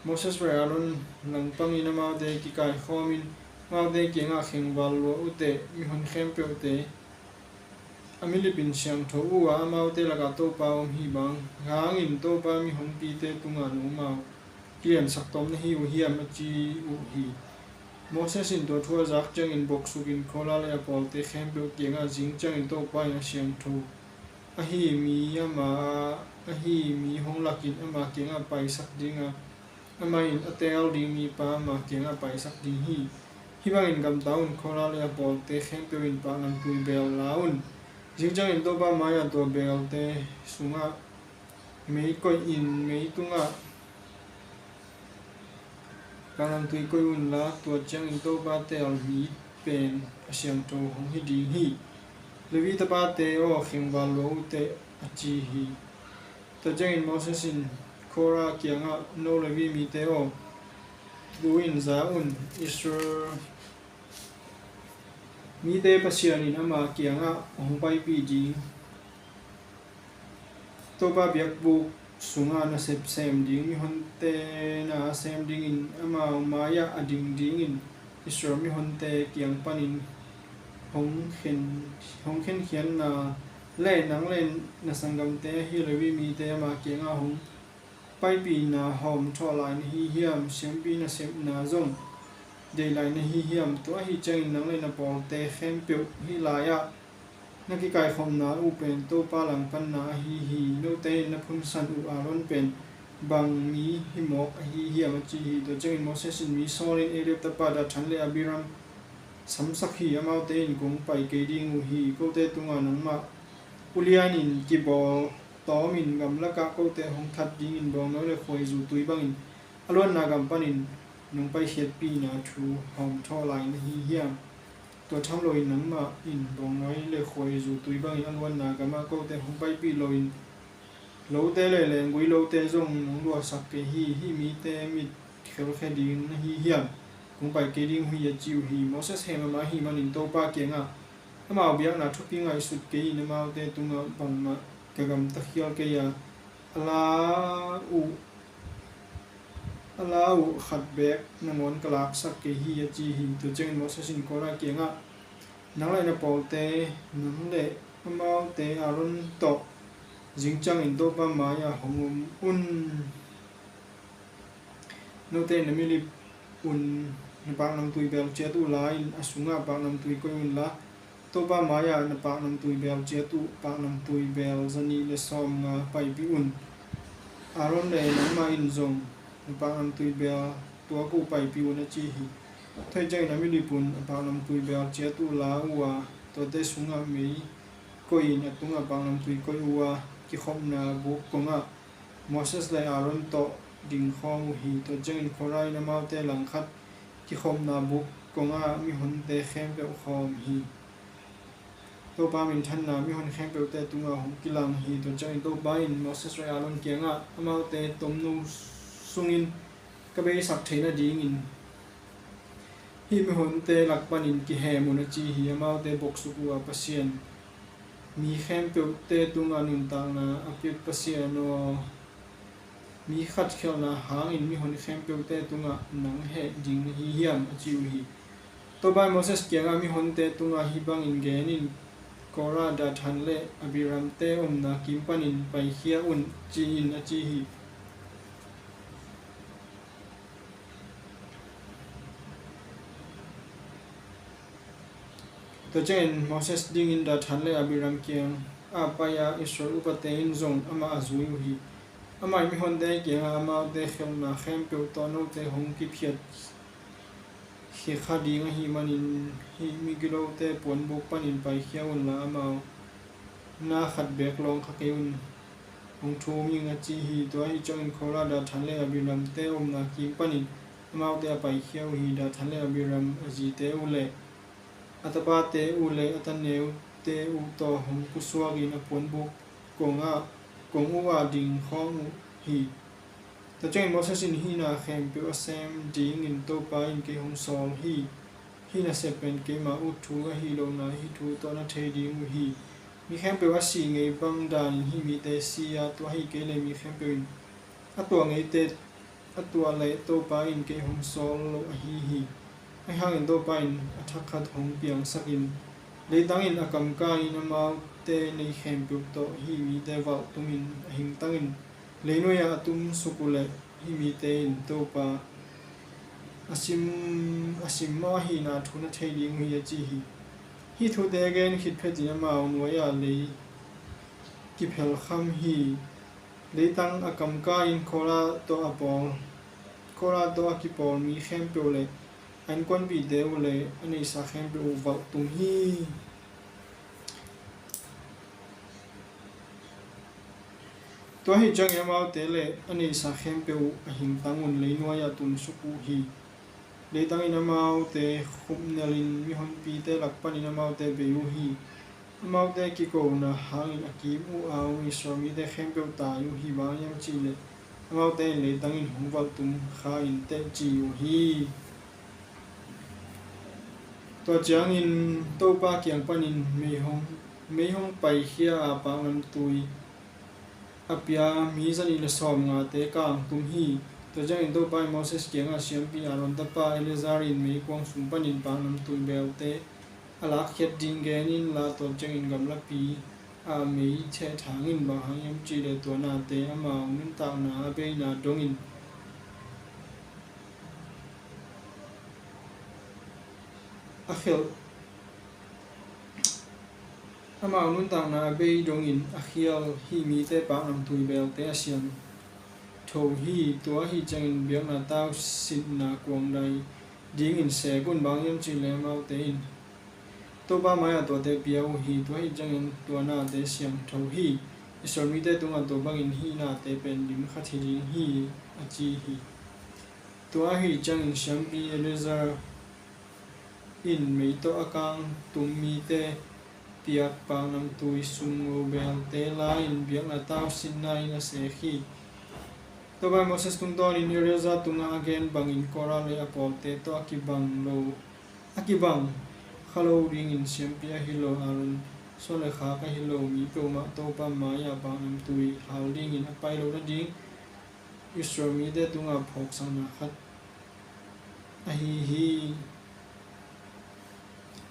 Moses le Aaron langpangin amaute kikaikhawmin amaute kiangah khengval lua uhteh, mihon khempeuhte a milipin siangtho uh a, amaute lakah Topa om hi. Bang hangin Topa mihonpite tungah nomau kiliansak tawm na hi uh hiam, a ci uh hi. Moses in tua thu a zak ciangin boksukin Korah le a pawlte khempeuh kiangah zing ciangin Topa in a siangtho ahi mi ama a, ahi mi hong lakin ama kiangah paisak dinga, amah in a teel ding mipa ama kiangah paisak ding hi. Hih bangin gamta un, Kora le a pawlte khempeuh in paknamtui beel la un. Zing ciangin Topa mai-ah tua beelte sungah mei koihin, mei tungah paknamtui koih unla, tua ciangin Topa teel mi pen a siangtho hong hi ding hi. Levi tapate aw, khengval lua uh teh, a ci hi. Tua ciangin Moses in Kora kiangah, No Levi mite aw, tu-in za un, Israel mite Pasian in ama kiangah hong paipih ding, Topa biakbuk sungah nasep sem ding mihonte na sem dingin amau mai-ah a ding dingin Israel mihonte kiang panin hong khen, hong khenkhiatna le nang le na sanggamte ahi Levi mite ama kiangah hong paipihna hawmthawh lai na hi hiam? Siampi nasepna zong deih lai na hi hiam? Tua ahi ciangin nang le na pawlte khempeuh hih lai-ah na kikaikhopna uh pen Topa langpanna ahi hi. Note in na phunsan uh Aaron pen bang mi hi mawk ahi hiam? A ci hi. Tua ciangin Moses in mi sawlin Eliab tapa Dathan le Abiram samsak hi. Amaute in, Kong pai kei ding uh hi. Kote tungah nangmah ulianin kibawl tawmin gamlakah kote hong that dingin bawngnawi le khuaizu tui bangin a luanna gam panin nong paikhiatpihna thu hawmthawh lai na hi hiam? Tua tham loin nangmah in bawngnawi le khuaizu tui bangin a luanna gamah kote hong paipih loin lote le lenggui lote zong nong luahsak kei hi. Hih mite mit khelkhia ding na hi hiam? Kong pai kei ding uh hi, a ci uh hi. Moses heh mahmah ahih manin Topa kiangah amau biakna thupi ngaihsut kei in amaute tungah bangmah ka gamta khial kei a, a la uh, a la uh khat beek nangawn ka laksak kei hi, a ci hi. Tua ciangin Moses in Kora kiangah, Nang le na pawlte, nang le amaute Aaron tawh zing ciangin Topa mai-ah hong om un. Note in na milip un na paknamtui beel ciat uh la-in a sungah paknamtui koih unla, Topa mai-ah na paknamtui beel ciat uh paknamtui beel zanih le sawmnga paipih un. Aaron le nangmah in zong na paknamtui beel tuak uh paipih un, a ci hi. Tua ahih ciangin a milip un a paknamtui beel ciat uh la uh a, tuate sungah mei koihin a tungah paknamtui koih uh a, kikhopna buk kongah Moses le Aaron tawh dingkhawm uh hi. Tua ciangin Kora in amaute langkhat kikhopna buk kongah mihonte khempeuh khawm hi. Topa minthanna mihon khempeuhte tungah hong kilang hi. Tua ciangin Topa in Moses le Aaron kiangah, Amaute tomno sungin ka beisak theih nadingin hih mihonte lak panin kihem un, a ci hi. Amaute boksuk uh a, Pasian, mi khempeuhte tungah nuntakna a piak Pasian aw, mi khatkhialhna hangin mihon khempeuhte tungah nang heh ding na hi hiam? A ci uh hi. Topa in Moses kiangah, Mihonte tungah hih bangin gen in, Kora, Dathan le Abiramte omna kim panin paikhia un, ci in, a ci hi. Tua ciangin Moses dingin Dathan le Abiram kiangah pai a, Israel upate in zong amah a zui uh hi. Amah in mihonte kiangah, Amaute khialhna khempeuh tawh note hong kiphiat khia kha ding ahih manin hih migilote puanbuk panin paikhia unla, amau na khat beek lawng kha kei un, hong thum ing, a ci hi. Tua ahih ciangin Kora, Dathan le Abiramte omna kim panin amaute a paikhia uh hi. Dathan le Abiram, a zite uh le a tapate uh le a taneute uh tawh hong pusuakin a puanbuk kongah, kong uh ah dingkhawm uh hi. Tua ciangin Moses in, Hih na khempeuh a sem dingin Topa in kei hong sawl hi. Hih nasep pen keima ut thu ahih lohna hih thu tawh na thei ding uh hi. Mi khempeuh a sih ngei bang danin hih mite si a, tua ahih kei leh mi khempeuh in a tuah ngeite a tuah leh Topa in kei hong sawl lo ahi hi. Ahi hangin Topa in a thak khat hong piangsakin leitang in a kamkai in amaute nei khempeuh tawh hih mite valh tumin a hingtangin leinuai-ah a tumsuk uh leh hih mite in Topa a sim, a simmawh ahihna thu na thei ding uh hi, a ci hi. Hih thute a gen khit phetin amau nuai-ah lei kiphelkham hi. Leitang a kamkai in Kora tawh a pawl, Kora tawh a kipawl mi khempeuh le a innkuanpihte uh le a neihsa khempeuh uh valh tum hi. Tua ahih ciangin amaute le a neihsa khempeuh uh a hingtang un leinuai-ah tunsuk uh hi. Leitang in amaute khupnelin mihonpite lak panin amaute bei uh hi. Amaute kikona hangin a kim uh a om Israel mite khempeuh tai uh hi. Bang hang hiam cihleh amaute in leitang in hong valh tum kha in teh ci uh hi. Tua ciangin Topa kiang panin mei hong, mei hong paikhia a paknamtui a pia mi zanih le sawmngate kang tum hi. Tua ciangin Topa in Moses kiangah, siampi Aaron tapa Eleazar in meikuang sung panin paknamtui belte a lakkhiat ding gen inla, tua ciangin gamlapi ah mei thehthang in. Bang hang hiam cihleh tua nate amau nuntakna a beina dongin a khial, amau nuntakna a bei dongin a khial hih mite paknamtui belte a siangtho hi. Tua ahih ciangin biakna tau sinna kuangdai dingin sek un. Bang hang hiam cihleh amaute in Topa mai-ah tuate pia uh hi. Tua ahih ciangin tua nate siangtho hi. Israel mite tungah tua bangin hih nate pen lim khat hi ding hi, a ci hi. Tua ahih ciangin siampi Eleazar in mei tawh a kang tum mite piak paknamtui sumngo belte la-in biakna tau sinna in a sek hi. Topa in Moses tungtawnin Eleazar tungah a gen bangin Korah le a pawlte tawh a kibang lo, a kibang kha lo dingin siampi ahi lo Aaron suan le khak ahi lo mi peuhmah Topa mai-ah paknamtui hal dingin a pai loh nading Israel mite tungah phawksakna khat ahi hi.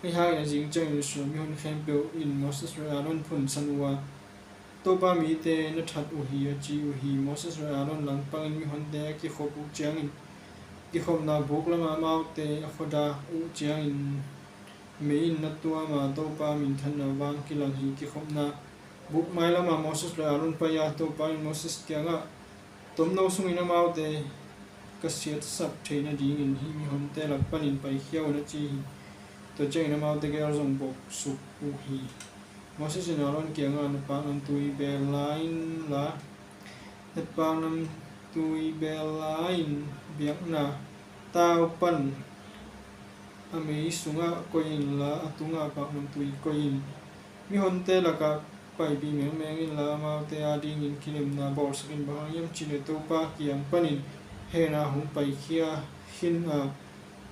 Ahih hangin a zing ciangin Israel mihon khempeuh in Moses le Aaron phunsan uh a, Topa mite na that uh hi, a ci uh hi. Moses le Aaron langpangin mihonte a kikhop uh ciangin, kikhopna buk lamah amaute a khuadak uh ciangin mei in na tuam a, Topa minthanna vang kilang hi. Kikhopna buk mailamah Moses le Aaron pai a, Topa in Moses kiangah, tomno sungin amaute ka siatsak theih nadingin hih mihonte lak panin paikhia un, a ci hi. Tua ciangin amaute gel zong bawksuk uh hi. Moses in Aaron kiangah, na paknamtui beel la inla, na paknamtui beel la-in biakna tau pan a mei sungah koih inla, a tungah paknamtui koih in. Mihonte lakah paipih mengmeng inla, amaute adingin kilemna bawlsak in. Bang hang hiam cihleh Topa kiang panin hehna hong paikhia khin a,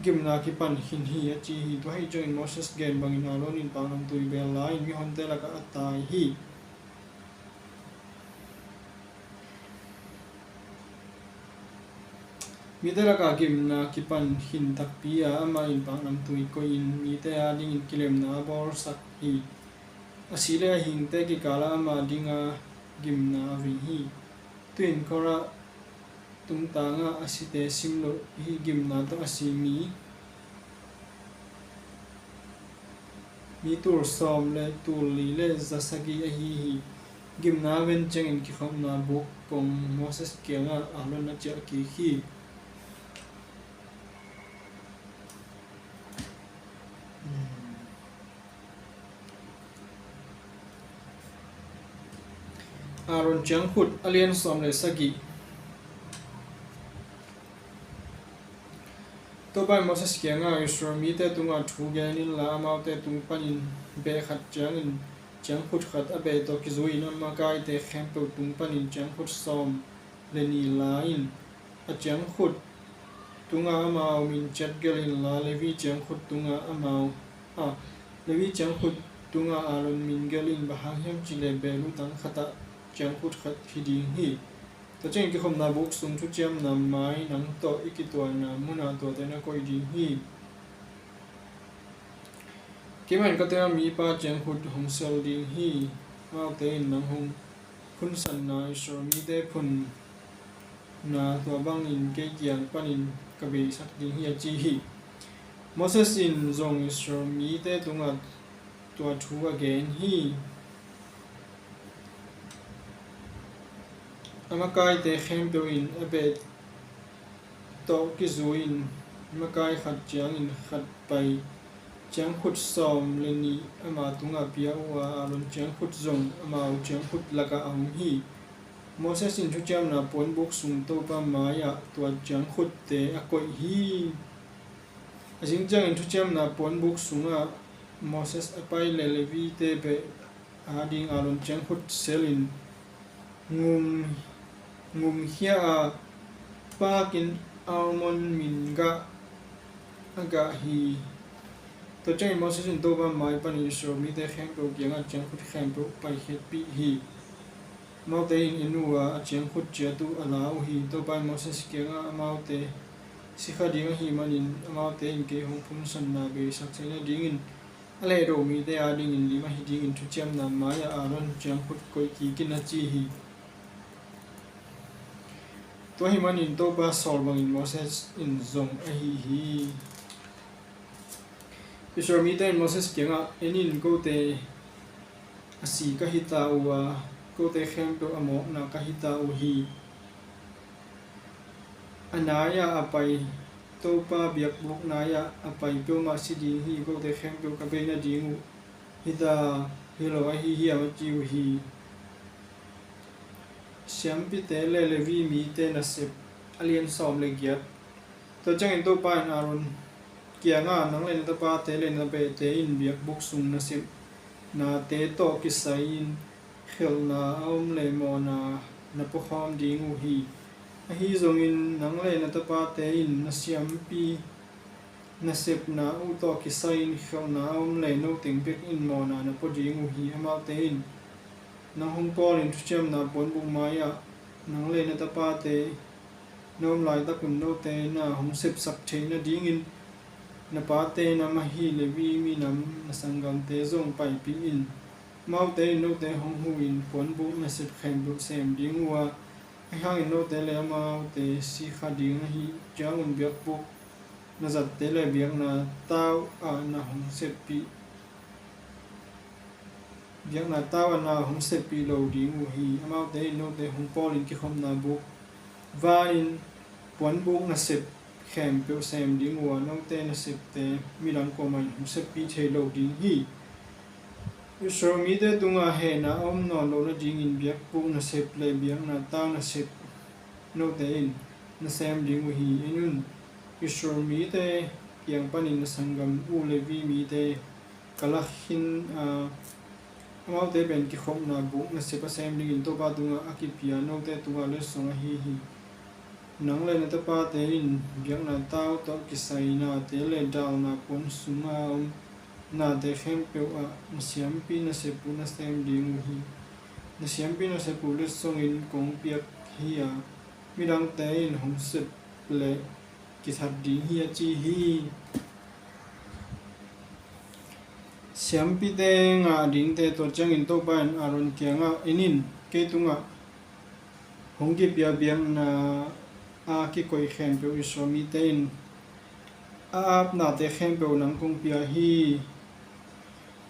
gimna kipan khin hi, a ci hi. Tua ahih ciangin Moses gen bangin Aaron in paknamtui beel la-in mihonte lakah a tai hi. Mite lakah gimna kipan khin takpi a, amah in paknamtui koihin mite adingin kilemna a bawlsak hi. A si le a hingte kikalah amah dinga gimna a vei hi. Tu-in Korah tungtangah a site sim loh hih gimna tawh a si mi, mi tul sawm le tul li le za sagih ahi hi. Gimna a ven ciangin kikhopna buk kong Moses kiangah Aaron a ciah kik hi. Aaron ciangkhut a lian sawm le sagih. Topa in Moses kiangah, Israel mite tungah thu gen inla, amaute tung panin beh khat ciangin ciangkhut khat a beh tawh kizui-in a makaite khempeuh tung panin ciangkhut sawm le nih la in. A ciangkhut tungah amau min ciat gelh inla, Levi ciangkhut tungah amau, a, Levi ciangkhut tungah Aaron min gelh in. Bang hang hiam cihleh beh lutang khatah ciangkhut khat hi ding hi. Tua ciangin kikhopna buk sung thuciamna mai nang tawh i kituahna munah tuate na koih ding hi. Keimah in ka tungah mipa ciangkhut hong sel ding hi. Amaute in nang hong phunsanna Israel mite phunna tua bangin kei kiang panin ka beisak ding hi, a ci hi. Moses in zong Israel mite tungah tua thu a gen hi. A makaite khempeuh in a beh tawh kizui-in makai khat ciangin khat pai ciangkhut sawm le nih ama tungah pia uh a, Aaron ciangkhut zong amau ciangkhut lakah a om hi. Moses in thuciamna puanbuk sung Topa mai-ah tua ciangkhutte a koih hi. A zing ciangin thuciamna puanbuk sungah Moses a pai le Levite beh ading Aaron ciangkhut selin ngum, ngumkhia a, pakin almond min gah a gah hi. Tua ciangin Moses in Topa mai panin Israel mite khempeuh kiangah ciangkhut khempeuh paikhiatpih hi. Amaute in en uh a, a ciangkhut ciat uh a la uh hi. Topa in Moses kiangah, amaute sikha ding ahih manin amaute in kei hong phumsanna beisak theih nadingin a lehdo mite adingin lim ahi dingin thuciamna mai-ah Aaron ciangkhut koih kik in, a ci hi. Tua ahih manin Topa sawl bangin Moses in zong ahi hi. Israel mite in Moses kiangah, en in, kote a si ka hita uh a, kote khempeuh a mawkna ka hita uh hi. A nai-ah a pai, Topa biakbuk nai-ah a pai peuhmah si ding hi. Kote khempeuh ka bei nading uh hita, hi lo ahi hiam, a ci uh hi. Siampite le Levi mite nasep, a lian sawm le giat. Tua ciangin Topa in Aaron kiangah, nang le na tapate le na behte in biakbuk sung nasepnate tawh kisai-in khelhna a om le mawhna na puakhawm ding uh hi. Ahi zongin nang le na tapate in na siampi nasepna uh tawh kisai-in khelhna a om le noteng bek in mawhna na pua ding uh hi. Amaute in nang hong pawlin thuciamna puanbuk mai-ah nang le na tapate na om laitakun note na hong sepsak theih nadingin na pate nam ahi Levi minam na sanggamte zong paipih in. Amaute in note hong huhin puanbuk nasep khempeuh sem ding uh a, ahi hangin note le amaute sikha ding ahih ciangun biakbuk na zatte le biakna tau-ah na hong seppih, biakna tau-ah na hong seppih lo ding uh hi. Amaute in note hong pawlin kikhopna buk vanin puanbuk nasep khempeuh sem ding uh a, note nasepte midang kuamah in hong seppih thei lo ding hi. Israel mite tungah hehna a om nawn loh nadingin biakbuk nasep le biakna tau nasep note in na sem ding uh hi. En un, Israel mite kiang panin na sanggam uh Levi mite ka lak khin a, amaute pen kikhopna buk nasep a sem dingin Topa tungah a kipia note tungah letsong ahi hi. Nang le na tapate in biakna tau tawh kisai nate le dalna puan sunga om nate khempeuh ah na siampi nasep uh na sem ding uh hi. Na siampi nasep uh letsongin kong piak hi a, midangte in hong sep leh kithat ding hi, a ci hi. Siampite ngah dingte. Tua ciangin Topa in Aaron kiangah, en in, kei tungah hong kipia biakna a kikoih khempeuh Israel mite in a apnate khempeuh nang kong pia hi.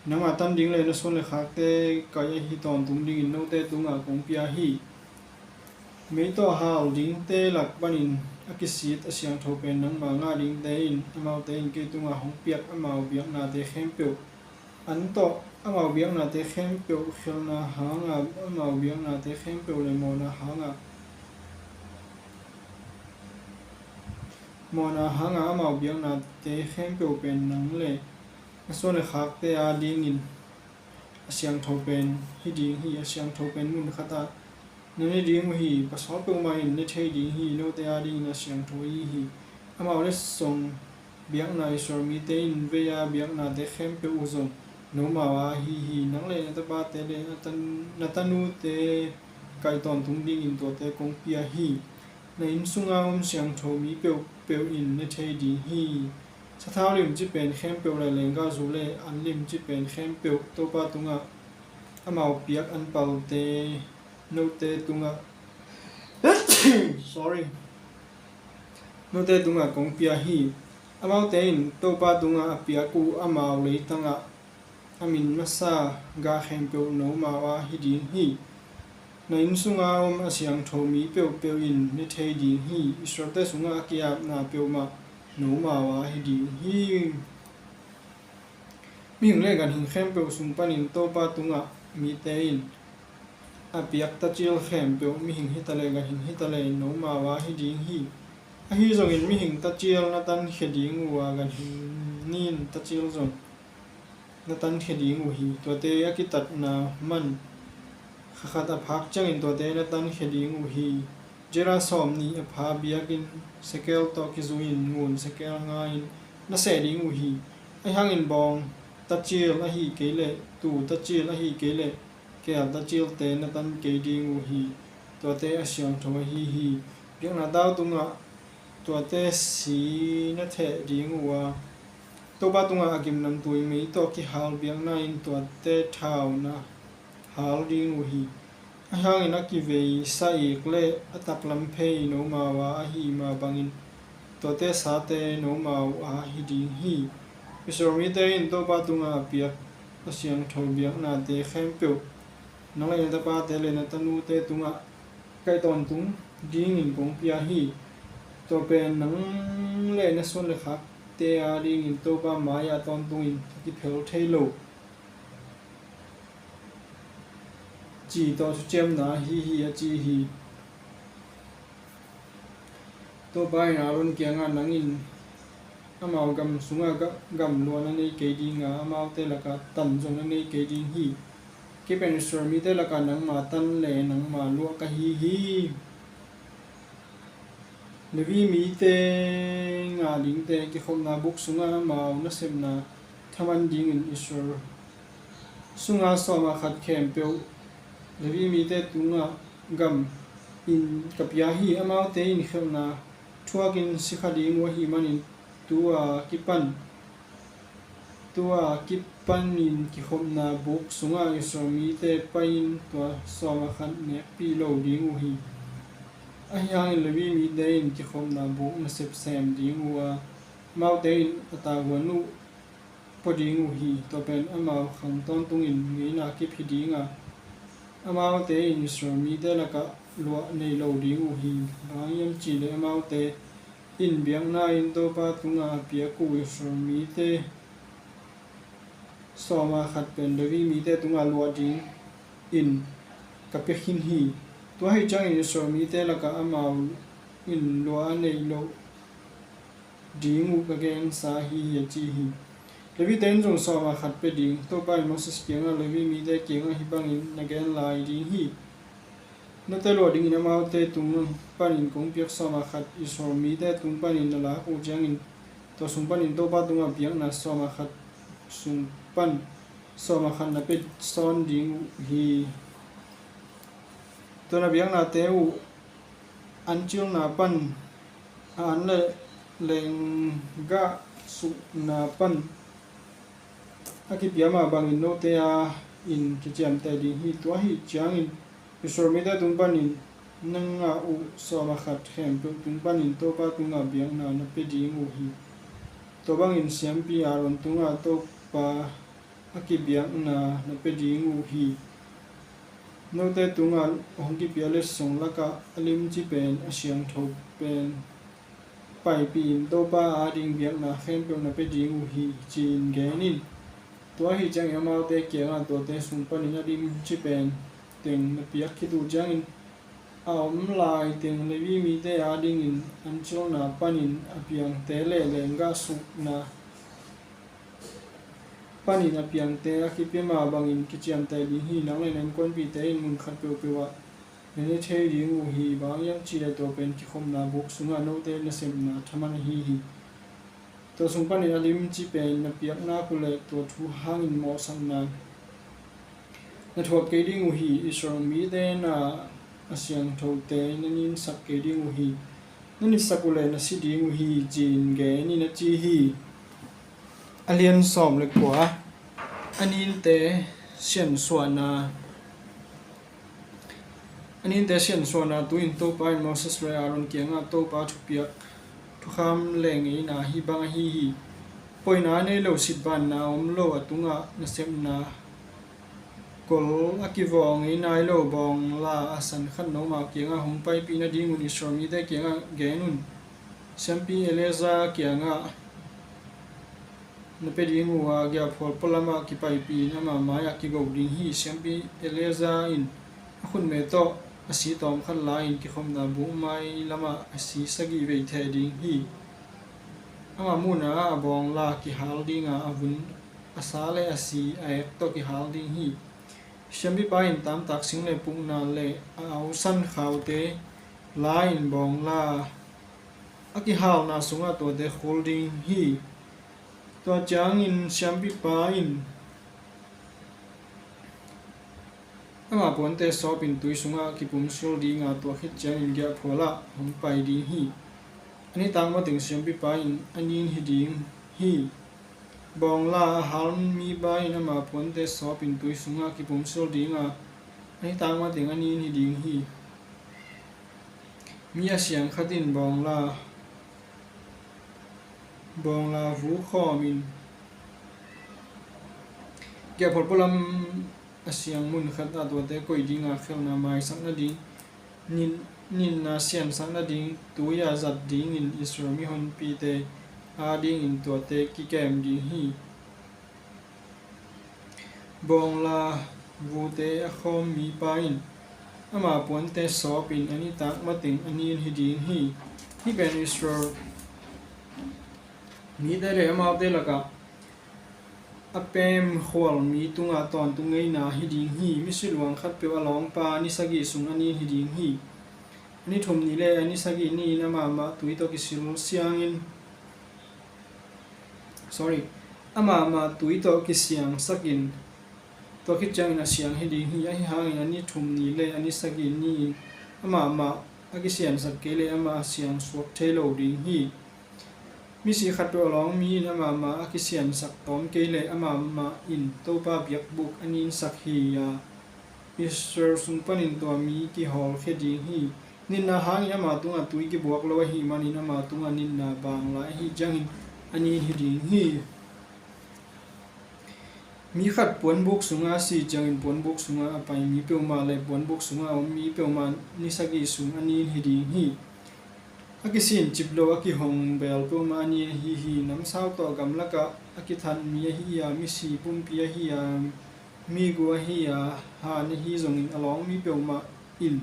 Nangmah tan ding le na suan le khakte kaih ahi tawntung dingin note tungah kong pia hi. Mei tawh hal dingte lak panin a kisit a siangtho pen nangmah ngah dingte in amaute in kei tungah hong piak amau biaknate khempeuh, an tawh amau biaknate khempeuh, khelhna hanga amau biaknate khempeuh le mawhna hanga, mawhna hanga amau biaknate khempeuh pen nang le na suan le khakte adingin a siangtho pen hi ding hi. A siangtho pen mun khatah na ne ding uh hi. Pasal peuhmah in ne thei ding hi. Note adingin a siangtho ahi hi. Amau letsong biakna Israel mite in vei-a biaknate khempeuh uh zong nomau a ahi hi. Nang le na tapate le na tan, na tanute kaih tawntung dingin tuate kong pia hi. Na inn sunga om siangtho mi peuhpeuh in ne thei ding hi. Sathau limci pen khempeuh le lenggahzu le an limci pen khempeuh Topa tungah amau piak an palte note tungah, sorry, note tungah kong pia hi. Amaute in Topa tungah a piak uh amau leitangah a min masa gah khempeuh nomau a hi ding hi. Na inn sunga om a siangtho mi peuhpeuh in ne thei ding hi. Israelte sungah a ki-apna peuhmah nomau a hi ding hi. Mihing le ganhing khempeuh sung panin Topa tungah mite in a piak tacial khempeuh, mihing hi ta le ganhing hi ta le, nomau a hi ding hi. Ahi zongin mihing tacial na tankhia ding uh a, ganhing ni in tacial zong na tankhia ding uh hi. Tuate a kitatna man kha khat a phak ciangin tuate na tankhia ding uh hi. Gera sawmnih a pha biakinn sekel tawh kizui-in ngun sekel nga-in na seh ding uh hi. Ahi hangin bawng tacial ahi kei leh, tuu tacial ahi kei leh, kel tacialte na tan kei ding uh hi. Tuate a siangtho ahi hi. Biakna tau tungah tuate si na theh ding uh a, Topa tungah a gimnamtui mei tawh kihal biakna in tuate thau na hal ding uh hi. Ahi hangin a kiveisa ik le a taklam phei nomau a ahi mah bangin tuate sate nomau a hi ding hi. Israel mite in Topa tungah a piak a siangtho biaknate khempeuh nang le na tapate le na tanute tungah kaih tawntung dingin kong pia hi. Tua pen nang le na suan le khakte a dingin Topa mai-ah tawntungin a kiphel thei lo ci tawh thuciamna ahi hi, a ci hi. Topa in Aaron kiangah, nang in amau gam sungah ga-, gamluah na nei kei ding a, amaute lakah tan zong na nei kei ding hi. Kei pen Israel mite lakah nangma tan le nangma luah ka hi hi. Levi mite ngah dingte kikhopna buk sungah amau nasepna thaman dingin Israel sunga sawma khat khempeuh Levi mite tungah gam in ka pia hi. Amaute in khelhna thuakin sikha ding uh ahih manin tua kipan, tua kipanin kikhopna buk sungah Israel mite pai-in tua sawma khat nekpih lo ding uh hi. Ahi hangin Levi mite in kikhopna buk nasep sem ding uh a, amaute in a tavuan uh pua ding uh hi. Tua pen amau khang tawntungin ngeina kip hi ding a, amaute in Israel mite lakah luah nei lo ding uh hi. Bang hang hiam cihleh amaute in biakna in Topa tungah a piak uh Israel mite sawma khat pen Levi mite tungah luah dingin ka pia khin hi. Tua ahih ciangin Israel mite lakah amau in luah a neih loh ding uh ka gensa ahi hi, a ci hi. Levite in zong sawma khat pia ding. Topa in Moses kiangah, Levi mite kiangah hih bangin na gen lai ding hi. Note luah dingin amaute tung panin kong piak sawma khat Israel mite tung panin na lak uh ciangin, tua sung panin Topa tungah biakna sawma khat sung pan sawma khat na pia sawn ding uh hi. Tua na biaknate uh ancilna pan, a an le lenggah sukna pan a kipia mah bangin note a in kiciamteh ding hi. Tua ahih ciangin Israel mite tung panin na ngah uh sawma khat khempeuh tung panin Topa tungah biakna na pia ding uh hi. Tua bangin siampi Aaron tungah Topa a kibiakna na pia ding uh hi. Note tungah hong kipia letsong lakah a limci pen, a siangtho pen paipihin Topa ading biakna khempeuh na pia ding uh hi, ci-in gen in. Tua ahih ciangin amaute kiangah tuate sung panin a limci pen teng na piak khit uh ciangin, a om lai teng Levi mite adingin ancilna panin a piangte le lenggah sukna panin a piangte a kipia mah bangin kiciamteh ding hi. Nang le na innkuanpihte in mun khat peuhpeuh ah na ne thei ding uh hi. Bang hang hiam cihleh tua pen kikhopna buk sungah note nasepna thaman ahi hi. Tua sung panin a limci pen na piak nak uh leh tua thu hangin mawhsakna na thuak kei ding uh hi. Israel mite na a siangthote na ninsak kei ding uh hi. Na nitsak uh leh na si ding uh hi, ci-in gen in, a ci hi. A lian sawm le kua. A ninte siansuahna. A ninte siansuahna. Tu-in Topa in Moses le Aaron kiangah Topa thupiak thukham le ngeina hih bang ahi hi. Poina nei lo, sitvanna om lo, a tungah nasepna kol a kivawh ngei nai lo bawngla a san khat nomau kiangah hong paipih nadingun Israel mite kiangah gen un. Siampi Eleazar kiangah na pia ding uh a, giahphual pualamah kipaipihin ama mai-ah kigo ding hi. Siampi Eleazar in a khutme tawh a si tawmkhat la-in kikhopna bukmai lamah a si sagih vei theh ding hi. Ama muhna-ah a bawngla kihal dinga, a vun, a sa le a si a ek tawh kihal ding hi. Siampipa in tamtak sing le pukna le a ausan khaute la-in bawngla a kihalna sungah tuate khul ding hi. Tua ciangin siampipa in ama puante sawpin tui sungah kipumsil dinga, tua khit ciangin giahphualah hong pai ding hi. A nitak mateng siampipa in a nin hi ding hi. Bawngla a hal mipa in ama puante sawpin tui sungah kipumsil dinga, a nitak mateng a nin hi ding hi. Mi a siang khat in bawngla, bawngla vu khawmin giahphual pualam a siang mun khatah tuate koih dinga khelhna maisak nading, nin, ninna siansak nading tui a zat dingin Israel mihonpite adingin tuate kikem ding hi. Bawngla vute a khawm mipa in ama puante sawpin a nitak mateng a nin hi ding hi. Hih pen Israel mite le amaute lakah a pemkhual mi tungah tawntung ngeina hi ding hi. Misi luang khatpeuh a lawngpa ni sagih sung a nin hi ding hi. A ni thum ni le a ni sagih ni-in amahmah tui tawh kisil siangin, sorry, amahmah tui tawh kisiangsakin, tua khit ciangin a siang hi ding hi. Ahi hangin a ni thum ni le a ni sagih ni-in amahmah a kisiansak kei le amah a siang suak thei lo ding hi. Misi khatpeuh a lawng mi in amahmah a kisiansak tawm kei le amahmah in Topa biakbuk a ninsak hi a, Israel sung panin tua mi kihawlkhia ding hi. Ninna hangin ama tungah tui kibuak lo ahih manin ama tungah ninna bang lai ahih ciangin a nin hi ding hi. Mi khat puanbuk sungah a si ciangin puanbuk sungah a pai mi peuhmah le puanbuk sungah a om mi peuhmah ni sagih sung a nin hi ding hi. A kisin cip lo a kihong beel peuhmah a nin ahi hi. Namsau tawh gamlakah a kithat mi ahi a, misi pumpi ahi a, mi gu ahi a, han ahi zongin a lawng mi peuhmah in,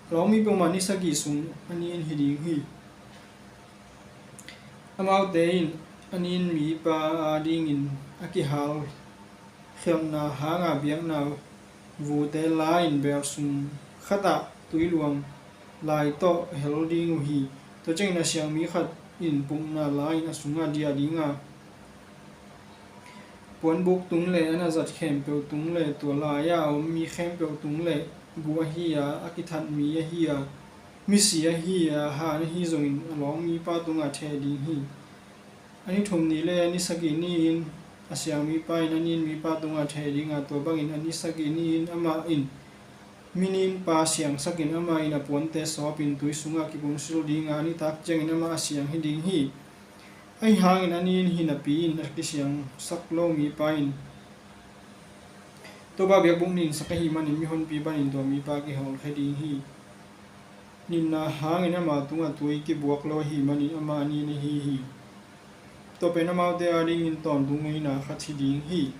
a lawng mi peuhmah ni sagih sung a nin hi ding hi. Amaute in a nin mipa adingin a kihal khialhna hanga biakna vute la-in beel sung khatah tui luang lai tawh hel ding uh hi. Tua ciangin a siang mi khat in pukna la-in a sungah diah dinga, puanbuk tung le a na zat khempeuh tung le tua lai-ah a om mi khempeuh tung le gu ahi a, a kithat mi ahi a, misi ahi a, han ahi zongin a lawng mipa tungah theh ding hi. A ni thum ni le a ni sagih ni-in a siang mipa in a nin mipa tungah theh dinga, tua bangin a ni sagih ni-in amah in mi ninpa siangsakin amah in a puante sawpin tui sungah kipumsil dinga, a nitak ciangin amah a siang hi ding hi. Ahi hangin a nin hi napi-in a kisiangsak lo mipa in Topa biakbuk ninsak ahih manin mihonpi panin tua mipa kihawlkhia ding hi. Ninna hangin ama tungah tui kibuak lo ahih manin amah a nin ahi hi. Tua pen amaute adingin tawntung ngeina khat hi ding hi.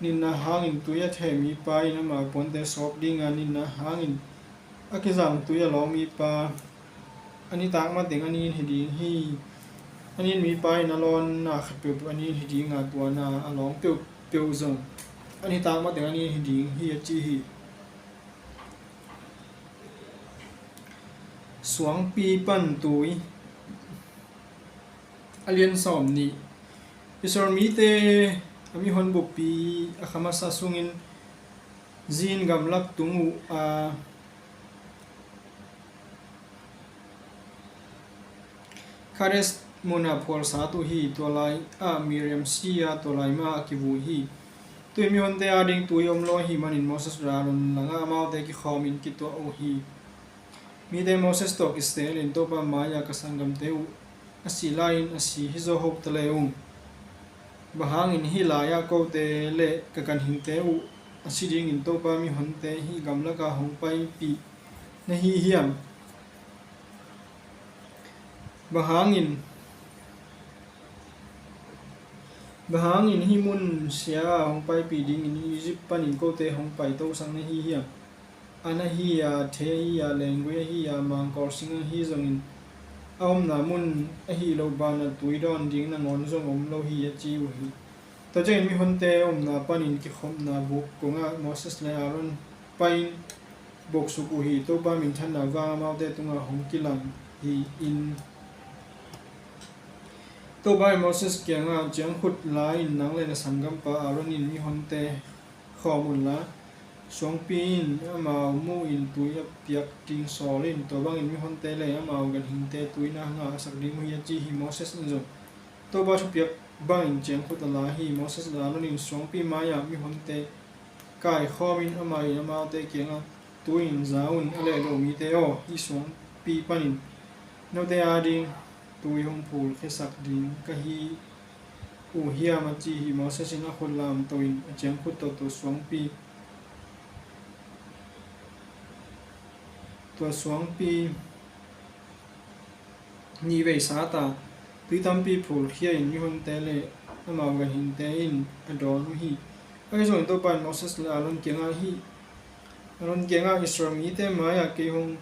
Ninna hangin tui a theh mipa in ama puante sawp dinga, ninna hangin a kizang tui a lawng mipa a nitak mateng a nin hi ding hi. A nin mipa in a lawnna khat peuhpeuh a nin hi dinga, tua na a lawng peuhpeuh zong a nitak mateng a nin hi ding hi, a ci hi. Suangpi pan tui. A lian sawm nih. Israel mite a mihon buppi a kha masa sungin Zin gamlak tung uh a, Kades munah phualsat uh hi. Tua lai-ah Miriam si a, tua lai mah a kivui hi. Tui mihonte ading tui om lo ahih manin Moses ra lun langah amaute kikhawmin kituah uh hi. Mite Moses tawh kiselin Topa mai-ah ka sanggamte uh a si lai-in a si hi zaw hoh ta le ung. Bang hangin hih lai-ah kote le ka ganhingte uh a si dingin Topa mihonte hih gamlakah hong paipih na hi hiam? Bang hangin, bang hangin hih mun sia a hong paipih dingin Egypt panin kote hong paitosak na hi hiam? An ahi a, thei ahi a, lenggui ahi a, mangkawl sing ahi zongin a omna mun ahi lo banah tui dawn ding nangawn zong om lo hi, a ci uh hi. Tua ciangin mihonte omna panin kikhopna buk kongah Moses le Aaron pai-in boksuk uh hi. Topa minthanna vang amaute tungah hong kilang hi in, Topa in Moses kiangah, ciangkhut la in nang le na sanggampa Aaron in mihonte khawm unla, suangpi in amau muhin tui a piak ding sawl in, tua bangin mihonte le amau ganhingte tui na ngah a sak ding uh hi, a ci hi. Moses in zong Topa thupiak bangin ciangkhut a la hi. Moses le Aaron in suangpi mai-ah mihonte kaikhawmin amah in amaute kiangah, tui in za un, a leh lo mite aw, hih suangpi panin note ading tui hong phulkhiasak ding ka hi uh hiam, a ci hi. Moses in a khut lamto in a ciangkhut tawh tua suangpi, tua suangpi nih vei sat a, tui tampi phulkhia in mihonte le amau ganhingte in a dawn uh hi. Ahi zongin Topa in Moses le Aaron kiangah hi, Aaron kiangah, Israel mite mai-ah kei hong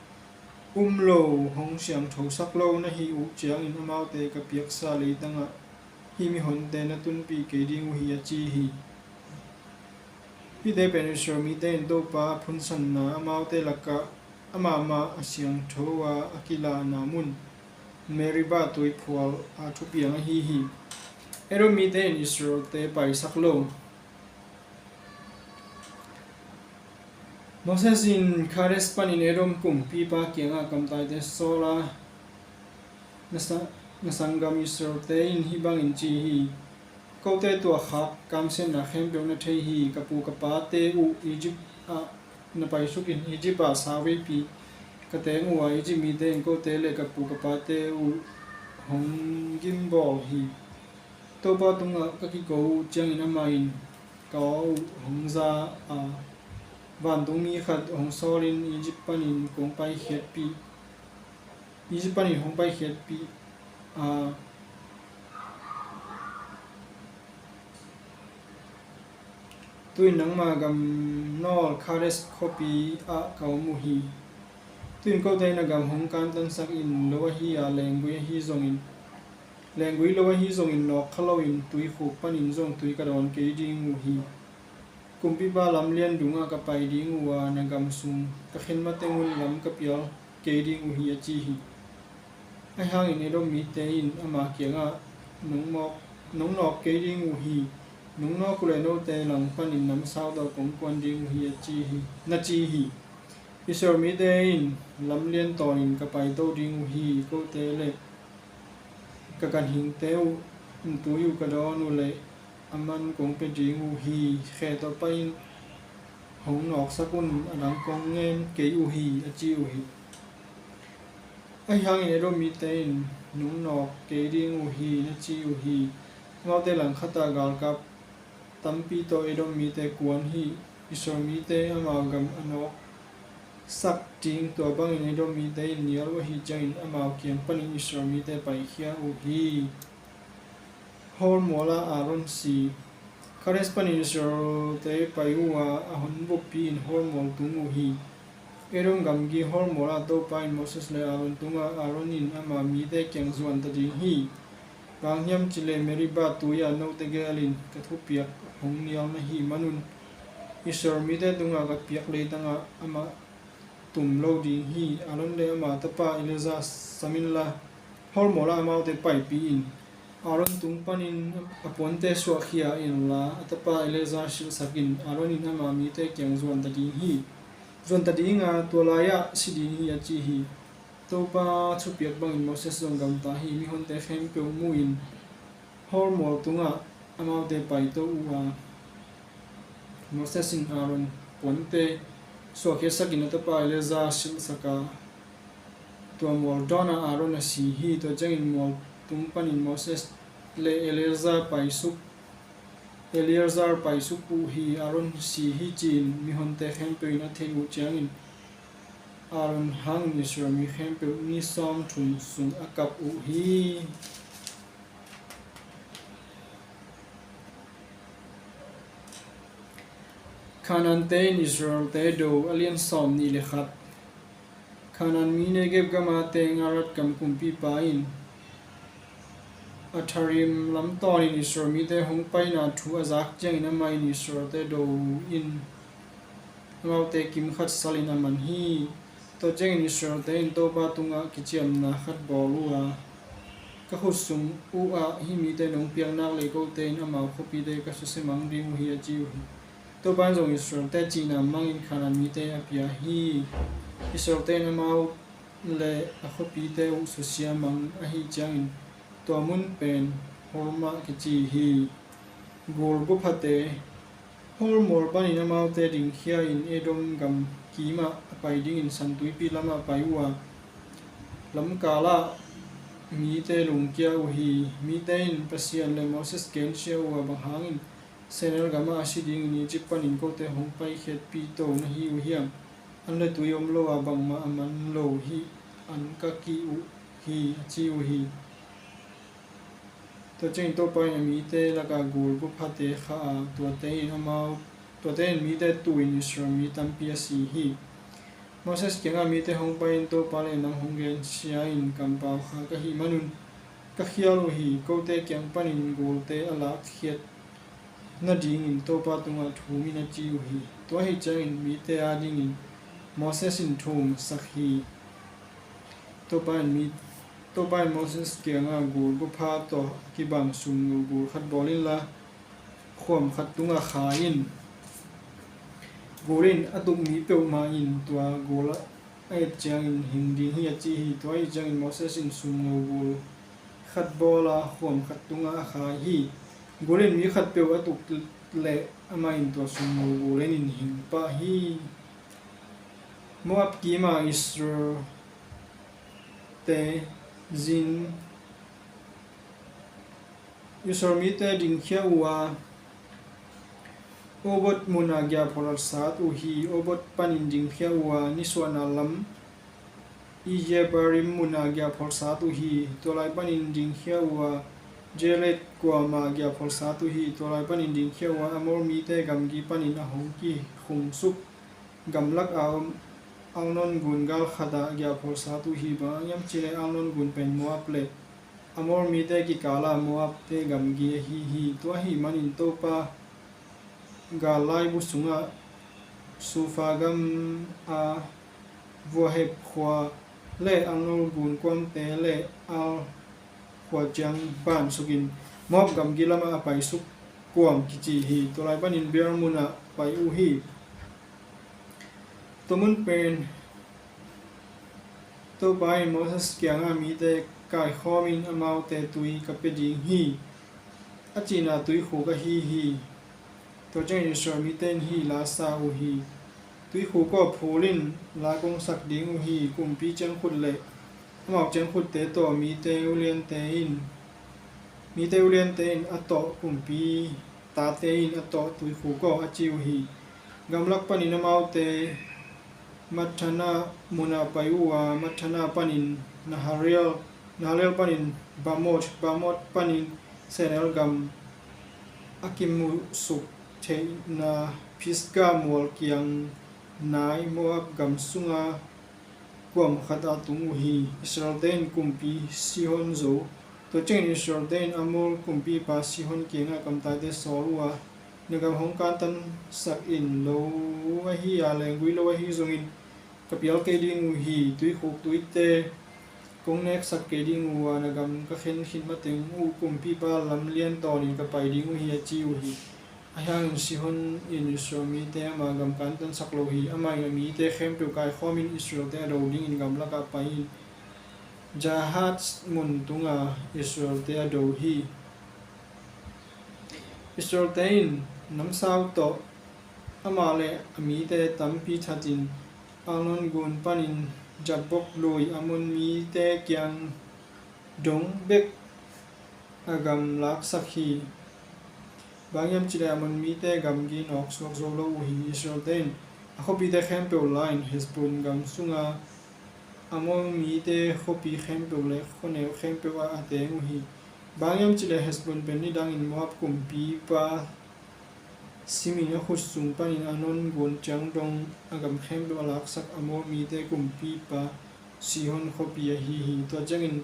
um lo, hong siangthosak lo na hih uh ciangin amaute ka piaksa leitangah hih mihonte na tunpih kei ding uh hi, a ci hi. Hihte pen Israel mite in Topa a phunsanna, amaute lakah amah mah a siangtho a, a kilahna mun Meribah tuiphual a thupiang ahi hi. Edom mite in Israelte paisak lo. Moses in Kadesh panin Edom kumpipa kiangah kamtaite sawl a, na sa-, na sanggam Israelte in hih bangin ci hi, kote tuakhak kamsiatna khempeuh na thei hi. Ka pu ka pate uh Egypt ah na paisuk in, Egypt ah sauveipi ka teng uh a, Egypt mite in kote le ka pu ka pate uh hong gimbawl hi. Topa tungah ka kiko uh ciangin amah in ka aw uh hong za a, vantungmi khat hong sawlin Egypt panin kong paikhiatpih, Egypt panin hong paikhiatpih a, tu-in nangma gam nawl Kadesh khuapi ah ka om uh hi. Tu-in kote in a gam hong kantansak in lo ahi a, lenggui ahi zongin, lenggui lo ahi zongin nawk kha loin tuikhuk panin zong tui ka dawn kei ding uh hi. Kumpipa lamlian dungah ka pai ding uh a, na gam sung ka khen mateng un lam ka pial kei ding uh hi, a ci hi. Ahi hangin Edom mite in ama kiangah, nong nawk, nong nawk kei ding uh hi. Nong nawk uh leh note langpanin namsau tawh kong kuan ding uh hi, a ci hi, na ci hi. Israel mite in lamlian tawnin ka paito ding uh hi. Kote le ka ganhingte uh tui uh ka dawn uh leh a man kong pia ding uh hi. Khe tawh pai-in hong nawksak un, a dang kong ngen kei uh hi, a ci uh hi. Ahi hangin Edom mite in, nong nawk kei ding uh hi, na ci uh hi. Amaute langkhatah galkap tampi tawh Edom mite kuan hi. Israel mite amau gam a nawksak ding, tua bangin Edom mite in nial uh ahih ciangin amau kiang panin Israel mite paikhia uh hi. Hawlmual ah Aaron si. Kadesh panin Israelte pai uh a, a hun buppi in hawlmual tung uh hi. Edom gamgi hawlmual ah Topa in Moses le Aaron tungah, Aaron in ama mite kiang zuan ta ding hi. Bang hang hiam cih leh Meribah tui ah note gel in ka thupiak hong nial na hih manun Israel mite tungah ka piak leitangah amah tum lo ding hi. Aaron le ama tapa Eleazar sam inla, hawlmual ah amaute paipih in. Aaron tung panin a puante suahkhia inla, a tapa Eleazar silhsak in. Aaron in ama mite kiang zuan ta ding hi. Zuan ta ding a, tua lai-ah si ding hi, a ci hi. Topa thupiak bangin Moses zong gamta hi. Mihonte khempeuh mu-in hawlmual tungah amaute paito uh a, Moses in Aaron puante suahkhiasakin a tapa Eleazar silhsak a, tua mual dawnah Aaron a si hi. Tua ciangin mual tung panin Moses le Eleazar paisuk, Eleazar paisuk uh hi. Aaron si hi, ci-in mihonte khempeuh in a theih uh ciangin Aaron hangin Israel mi khempeuh ni sawmthum sung a kap uh hi. Kanaan-te in Israel-te do a lian sawm nih le khat. Kanaan mi Negeb gama teng Arad gam kumpipa in Atharim lam tawnin Israel mite hong paina thu a zak ciangin amah in Israel-te do in amaute kim khat salin a man hi. Tua ciangin Israel-te in Topa tungah kiciamna khat bawl uh a, ka khut sung uh ah hih mite nong piak nak leh kote in amau khuapite ka susia mang ding uh hi, a ci uh hi. Topa in zong Israel-te cihna mangin Kanaan mite a pia hi. Israel-te in amau le a khuapite uh susia mang ahih ciangin tua mun pen Hormah kici hi. Gul guphate. Hor mual panin amaute dingkhia in Edom gam kimah a pai dingin San Tuipi lamah pai uh a, lamkalah mite lungkia uh hi. Mite in Pasian le Moses gensia uh a, bang hangin sehnel gamah a si dingin Egypt panin kote hong paikhiatpih to na hi uh hiam? An le tui om lo a, bangmah a man lo hih an ka kih uh hi, a ci uh hi. Tua ciangin Topa in a mite lakah gul guphate khah a, tuate in amau, tuate in mite tu-in Israel mi tampi a si hi. Moses kiangah mite hong pai-in, Topa le nang hong gensia in kampau kha ka hih manun ka khial uh hi. Kote kiang panin gulte a lakkhiat nadingin Topa tungah thum in, a ci uh hi. Tua ahih ciangin mite adingin Moses in thum sak hi. Topa in mi, Topa in Moses kiangah, gul gupha tawh kibang sumngo gul khat bawl inla, khuam khat tungah kha in. Gul in a tuk mi peuhmah in tua gul a et ciangin hing ding hi, a ci hi. Tua ahih ciangin Moses in sumngo gul khat bawl a, khuam khat tungah a kha hi. Gul in mi khatpeuh a tuk leh amah in tua sumngo gul in hing pah hi. Moab kima Israel te Zin, Israel mite dingkhia uh a, Obot munah giahphual a sat uh hi. Obot panin dingkhia uh a, nisuahna lam Iye-abarim munah giahphual sat uh hi. Tua lai panin dingkhia uh a, Zered kuamah giahphual sat uh hi. Tua lai panin dingkhia uh a, Amor mite gamgi panin a hong kikhungsuk gamlak a om Arnon gun gal khatah giahphual sat uh hi. Bang hang hiam cih leh Arnon gun pen Moab le Amor mite kikala Moabte gamgi ahi hi. Tua ahih manin Topa gal laibu sungah Sufa gam a Vuahep khua le Arnon gun kuamte le Ar khua ciang bansukin Moab gamgi lamah a paisuk kuam kici hi. Tua lai panin Beer munah pai uh hi. Tua mun pen Topa in Moses kiangah, mite kaikhawmin amaute tui ka pia ding hi, a cihna tuikhuk ahi hi. Tua ciangin Israel mite in hih la sa uh hi. Tuikhuk aw, phul in la kong sak ding uh hi. Kumpi ciangkhut le amau ciangkhutte tawh mite uliante in, mite uliante in a tawh kumpi tate in a tawh tuikhuk aw, a ci uh hi. Gamlak panin amaute Mathana munah pai uh a, Mathana panin Nahaliel, Nahaliel panin Bamoth, Bamoth panin sehnel gam a kimuhsuk theihna Pisga mual kiang nai Moab gam sunga kuam khatah tung uh hi. Israelte in kumpi Sihon zo. Tua ciangin Israelte in Amor kumpipa Sihon kiangah, kamtaite sawl uh a, na gam hong kantansak in, lo ahi a, lenggui lo ahi zongin ka pial kei ding uh hi. Tuikhuk tuite kong neksak kei ding uh a, na gam ka khen khit mateng uh kumpipa lam lian tawnin ka pai ding uh hi, a ci uh hi. Ahi hangin Sihon in Israel mite ama gam kantansak lo hi. Amah in a mite khempeuh kaikhawmin Israelte a do dingin gamlakah pai-in Jahaz mun tunga Israelte a do hi. Israelte in namsau tawh amah le a mite tampi thatin Arnon gun panin Jabbok lui Amon mite kiang dong bek a gam laksak hi. Bang hiam cih leh Amon mite gamgi nawksuak zo lo uh hi. Israelte in a khuapite khempeuh la-in Hesbon gam sunga Amor mite khuapi khempeuh le khuaneu khempeuh ah a teng uh hi. Bang hiam cih leh Hesbon pen nidangin Moab kumpipa Sihon a khut sung panin Arnon gun ciang dong a gam khempeuh a laksak Amor mite kumpipa Sihon khuapi ahi hi. Tua ciangin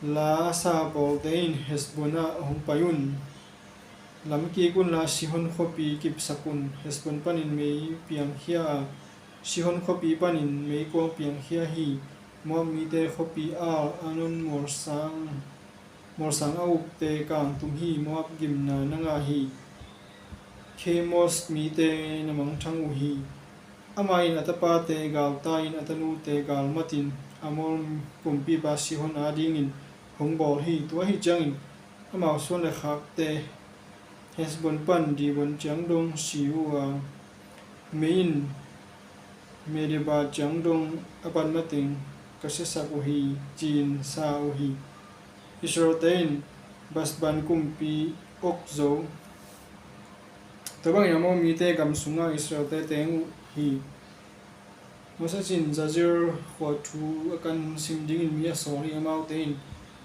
la sa bawlte in Hesbon ah hong pai un. Lamkik unla Sihon khuapi kipsak un. Hesbon panin mei piangkhia a, Sihon khuapi panin meikuang piangkhia hi. Moab mite khuapi Ar, Arnon mualsang, mualsang a ukte kangtum hi. Moab gimna na ngah hi. Kemos mite na mangthang uh hi. Amah in a tapate galtai-in a tanute galmatin Amor kumpipa Sihon adingin hong bawl hi. Tua ahi ciangin amau suan le khakte Hesbon pan Dibon ciang dong si uh a, mei in Medeba ciang dong a pan mateng ka siasak uh hi, ci-in sa uh hi. Israelte in Balaam kumpi Og zo. Tua bangin Amor mite gam sungah Israelte teng uh hi. Moses in Jazer khua thu a kan sim dingin mi a sawl hi. Amaute in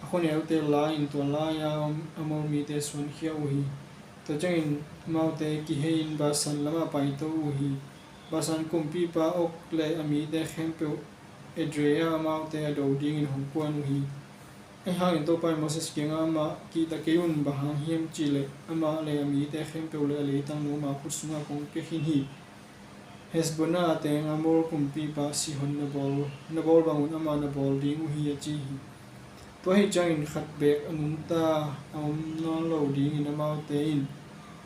a khuaneute la-in tua lai-a Amor mite suankhia uh hi. Tua ciangin amaute kihei-in Basan lamah paito uh hi. Basan kumpipa Og le a mite khempeuh Edrei ah amaute a do dingin hong kuan uh hi. Ahi hangin Topa in Moses kiangah, amah kihta kei un, bang hang hiam cih leh amah le a mite khempeuh le a leitang nuam a khut sungah kong pia khin hi. Hesbon ah a teng Amor kumpipa Sihon na bawl, na bawl bangun amah na bawl ding uh hi, a ci hi. Tua ahi ciangin khat beek a nungta a om nawn lo dingin amaute in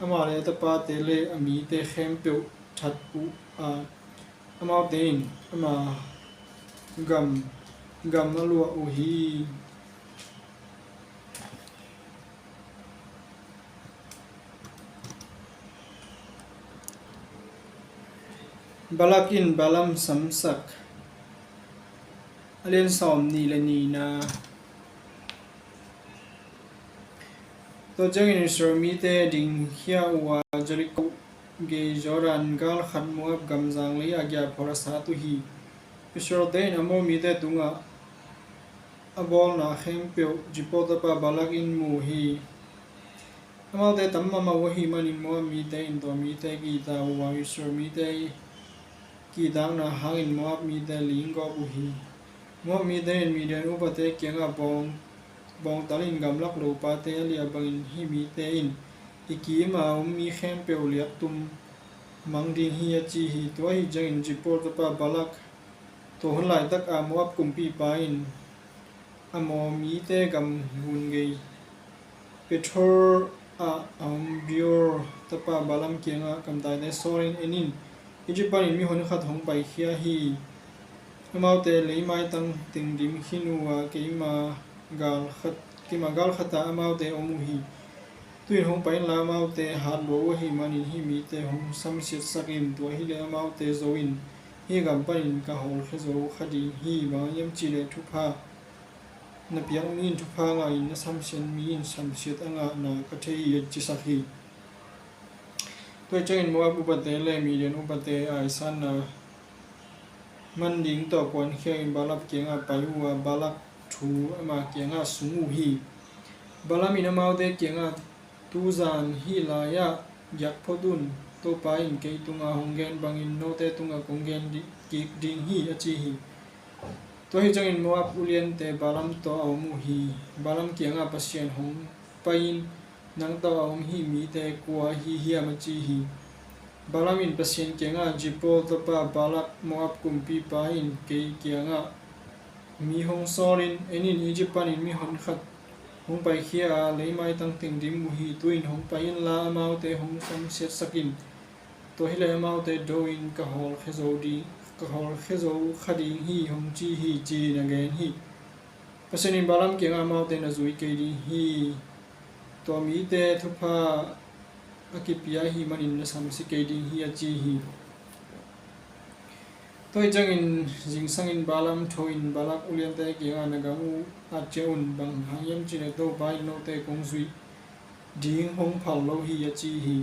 amah le a tapate le a mite khempeuh that uh a, amaute in ama gam, gam a luah uh hi. Balak in Balaam samsak. A lian sawmnih le nihna. Tua ciangin Israel mite dingkhia uh a, Jeriko gei Jordan gal khat Moab gam zanglei ah giahphual a sat uh hi. Israelte in Amor mite tungah a bawlna khempeuh Zippor tapa Balak in mu hi. Amaute tam mahmah uh ahih manin Moab mite in tua mite kihta uh a, Israel mite kihtakna hangin Moab mite linggawp uh hi. Moab mite in Midian upate kiangah bawng, bawngtal in gamlak lopate a liah bangin hih mite in i kim a om mi khempeuh liaktum mang ding hi, a ci hi. Tua ahi ciangin Zippor tapa Balak, tua hun laitak a Moab kumpipa in Amor mite gam gun gei Pethor ah a om Beor tapa Balaam kiangah, kamtaite sawlin en in, Egypt panin mihon khat hong paikhia hi. Amaute leimaitang teng dim khin uh a, keima gal khat, keima gal khatah amaute om uh hi. Tu-in hong pai inla, amaute hat lua uh ahih manin hih mite hong samsiatsak in, tua hileh amaute zo in hih gam panin ka hawlkhia zo kha ding hi. Bang hang hiam cihleh thupha na piak mi in thupha ngah in, na samsiat mi in samsiat a ngahna ka thei hi, a cisak hi. Tua ciangin Moab upate le Midian upate aisanna man ding tawh kuankhia in Balak kiangah pai uh a, Balak thu ama kiangah sung uh hi. Balaam in amaute kiangah, tu zan hih lai-ah giak phot un, Topa in kei tunga hong gen bangin note tungah kong gen di-, kik ding hi, a ci hi. Tua hi ciangin Moab uliante Balaam tawh a om uh hi. Balaam kiangah, Pasian hong pai in, nang tawh a om hih mite kua ahi hiam, a ci hi. Balaam in Pasian kiangah, Zippor tapa Balak, Moab kumpipa in kei kiangah mi hong sawlin, en in, Egypt panin mihon khat hong paikhia a, leimaitang teng dim uh hi. Tu-in hong pai inla, amaute hong samsiatsak in, tua hileh amaute do in ka hawlkhia zo ding, ka hawlkhia zo kha ding hi, hong ci hi, ci-in a gen hi. Pasian in Balaam kiangah, amaute na zui kei ding hi. Tua mite thupha a kipia ahih manin na samsia kei ding hi, a ci hi. Tua hi ciangin zingsangin Balaam tho in Balak uliante kiangah, na gam uh at ciah un, bang hang hiam cihleh Topa in note kong zuih ding hong phal lo hi, a ci hi.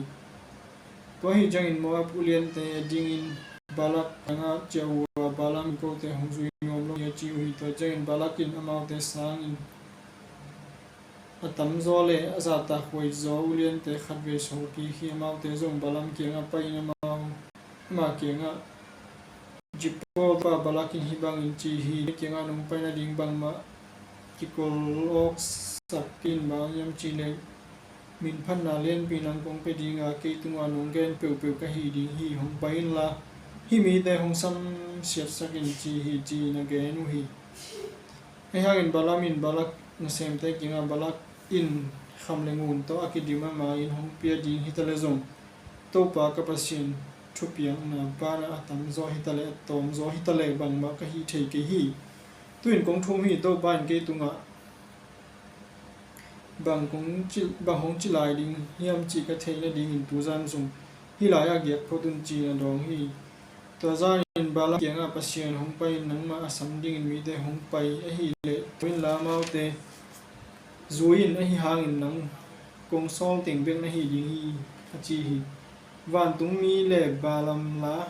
Tua hi ciangin Moab uliante dingin Balak kiangah ciah uh a, Balaam in kote hong zui nuam lo hi, a ci uh hi. Tua ciangin Balak in amaute sangin a tamzaw le a zahtak huaizaw uliante khatvei sawl kik hi. Amaute zong Balaam kiangah pai-in amau, ama kiangah, Zippor pa Balak in hih bangin ci hi: Na kiangah nong pai nading bangmah kikol awksak in, bang hang hiam cih leh minphatna lianpi nang kong pia ding a, kei tungah nong gen peuhpeuh ka hi ding hi. Hong pai inla, hih mite hong samsiatsak in, ci hi, ci-in a gen uh hi. Ahih hangin Balaam in Balak nasemte kiangah, Balak in kham le ngun tawh a kidim a ma-in hong pia ding hi ta leh zong, Topa ka Pasian thupiakna banah a tamzaw hi ta leh a tawmzaw hi ta leh bangmah ka hih thei kei hi. Tu-in kong thum hi, Topa in kei tungah bang kong ci, bang hong ci lai ding hiam cih ka theih nadingin tu zan sung hih lai-ah giak phot un, ci-in a dawng hi. Tua zanin Balaam kiangah, Pasian hong pai-in nangmah a sam dingin mite hong pai ahih leh, tua inla amaute zui in, ahih hangin nang kong sawl teng bek na hi ding hi, a ci hi. Vantungmi le Balaam la.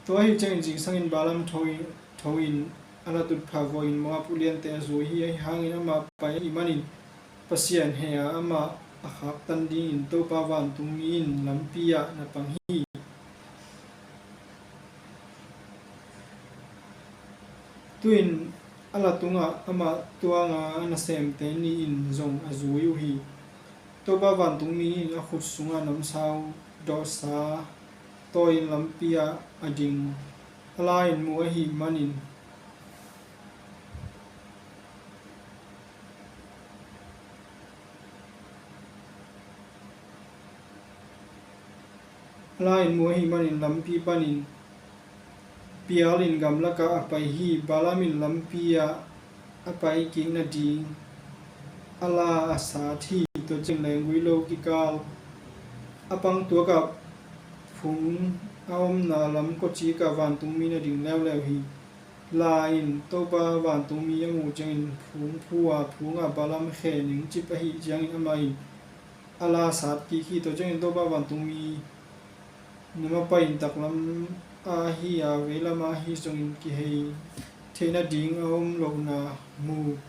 Tua ahih ciangin zingsangin Balaam tho in, tho in a latutphah vuahin Moab uliante a zui hi. Ahih hangin amah pai ahih manin Pasian heh a, amah a khaktan dingin Topa vantungmi in lampi-ah na pang hi. Tu-in a la tungah amah tuang a, a nasemte nih in zong a zui uh hi. Topa vantungmi in a khut sungah namsau dawhsa tawi-in lampi-ah a ding a la in mu ahih manin, a la in mu ahih manin lampi panin pialin gamlakah a pai hi. Balaam in lampi-ah a pai kik nading a la a sat hi. Tua ciangin lenggui lo kikal a pang tuakah phung a omna lam kawcikah vantungmi na ding leuleu hi. La in Topa vantungmi a muh ciangin phung phu a, phungah Balaam khe ningcip ahih ciangin amah in a la sat kik hi. Tua ciangin Topa vantungmi na mapai in taklam ah hi a, veilam ah hi zongin kihei theih nading a om lohna mu,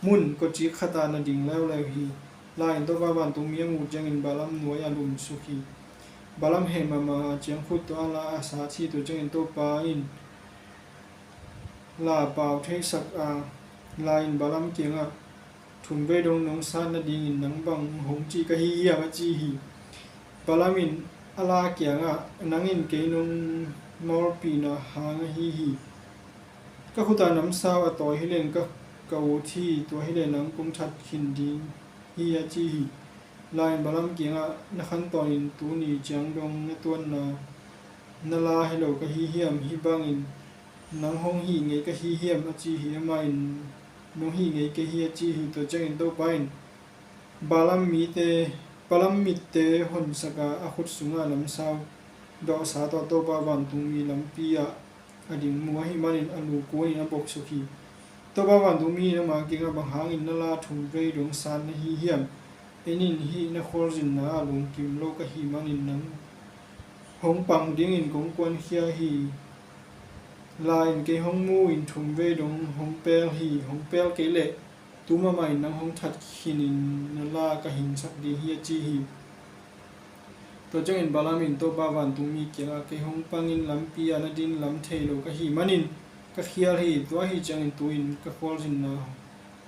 mun kawcik khatah na ding leuleu hi. La in Topa vantungmi a muh ciangin Balaam nuai-ah lumsuk hi. Balaam heh mahmah a, ciangkhut tawh a la a sat hi. Tua ciangin Topa in la pau theisak a, la in Balaam kiangah, thum vei dong nong sat nadingin nang bang hong ci ka hi hiam, a ci hi. Balaam in a la kiangah, nang in kei nong mawlpihna hang ahi hi. Ka khutah namsau a tawi hi leng ka, ka ut hi, tua hi leh nang kong that khin ding hi, a ci hi. La in Balaam kiangah, na khantawn in tuni ciang dong na tuanna na la hi lo ka hi hiam? Hih bangin nang hong hih ngei ka hi hiam, a ci hi. Amah in, nong hih ngei kei hi, a ci hi. Tua ciangin Topa in Balaam mite, Balaam mitte honsak a, a khut sungah namsau dawhsa tawh Topa vantungmi lampi-ah a ding mu ahih manin a lu kuanin a boksuk hi. Topa vantungmi in ama kiangah, bang hangin na la thum vei dong sat na hi hiam? En in, hih na khualzinna ah lungkim lo ka hih manin nang hong pang dingin kong kuankhia hi. La in kei hong mu in thum vei dong hong pel hi. Hong pel kei leh tu mahmah in nang hong that khinin na la ka hingsak ding hi, a ci hi. Tua ciangin Balaam in Topa vantungmi kiangah, kei hong pangin lampi-ah na din lam thei lo ka hih manin ka khial hi. Tua ahih ciangin tu-in ka khualzinna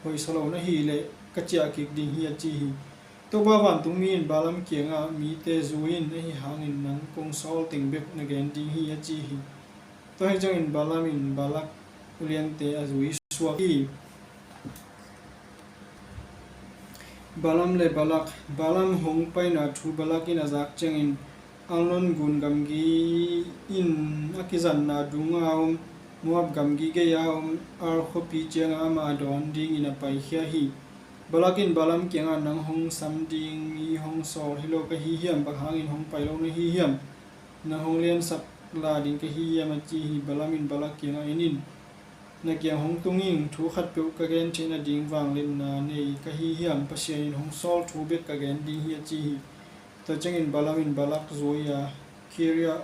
hoihsa lo na hih leh ka ciah kik ding hi, a ci hi. Topa vantungmi in Balaam kiangah, mite zui in, ahih hangin nang kong sawl teng bek na gen ding hi, a ci hi. Tua ahih ciangin Balaam in Balak uliante a zui suak hi. Balaam le Balak. Balaam hong paina thu Balak in a zak ciangin Arnon gun gamgi in a kizanna dungah a om, Moab gamgi gei-a om Ar khuapi ciangah amah a dawn dingin a paikhia hi. Balak in Balaam kiangah, nang hong sam ding mi hong sawl hi lo ka hi hiam? Bang hangin hong pai lo na hi hiam? Nang hong liansak la ding ka hi hiam, a ci hi. Balaam in Balak kiangah, en in, na kiang hong tung ing. Thu khatpeuh ka gen theih nading vangliatna nei ka hi hiam? Pasian in hong sawl thu bek ka gen ding hi, a ci hi. Tua ciangin Balaam in Balak zui a, Kiriat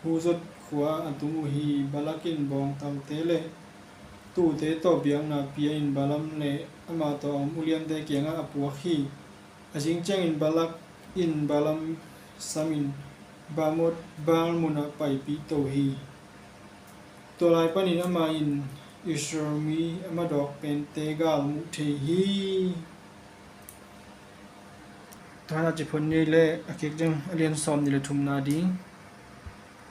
Huzot khua a tung uh hi. Balak in bawngtalte le tuute tawh biakna pia in Balaam le ama tawh a om uliante kiangah a puak hi. A zing ciangin Balak in Balaam samin Bamoth Baal munah paipih to hi. Tua lai panin amah in Israel mi a madawk pente gal muh thei hi. Tua hanah ciphon ni le a kik ding a lian sawm ni le thumna ding.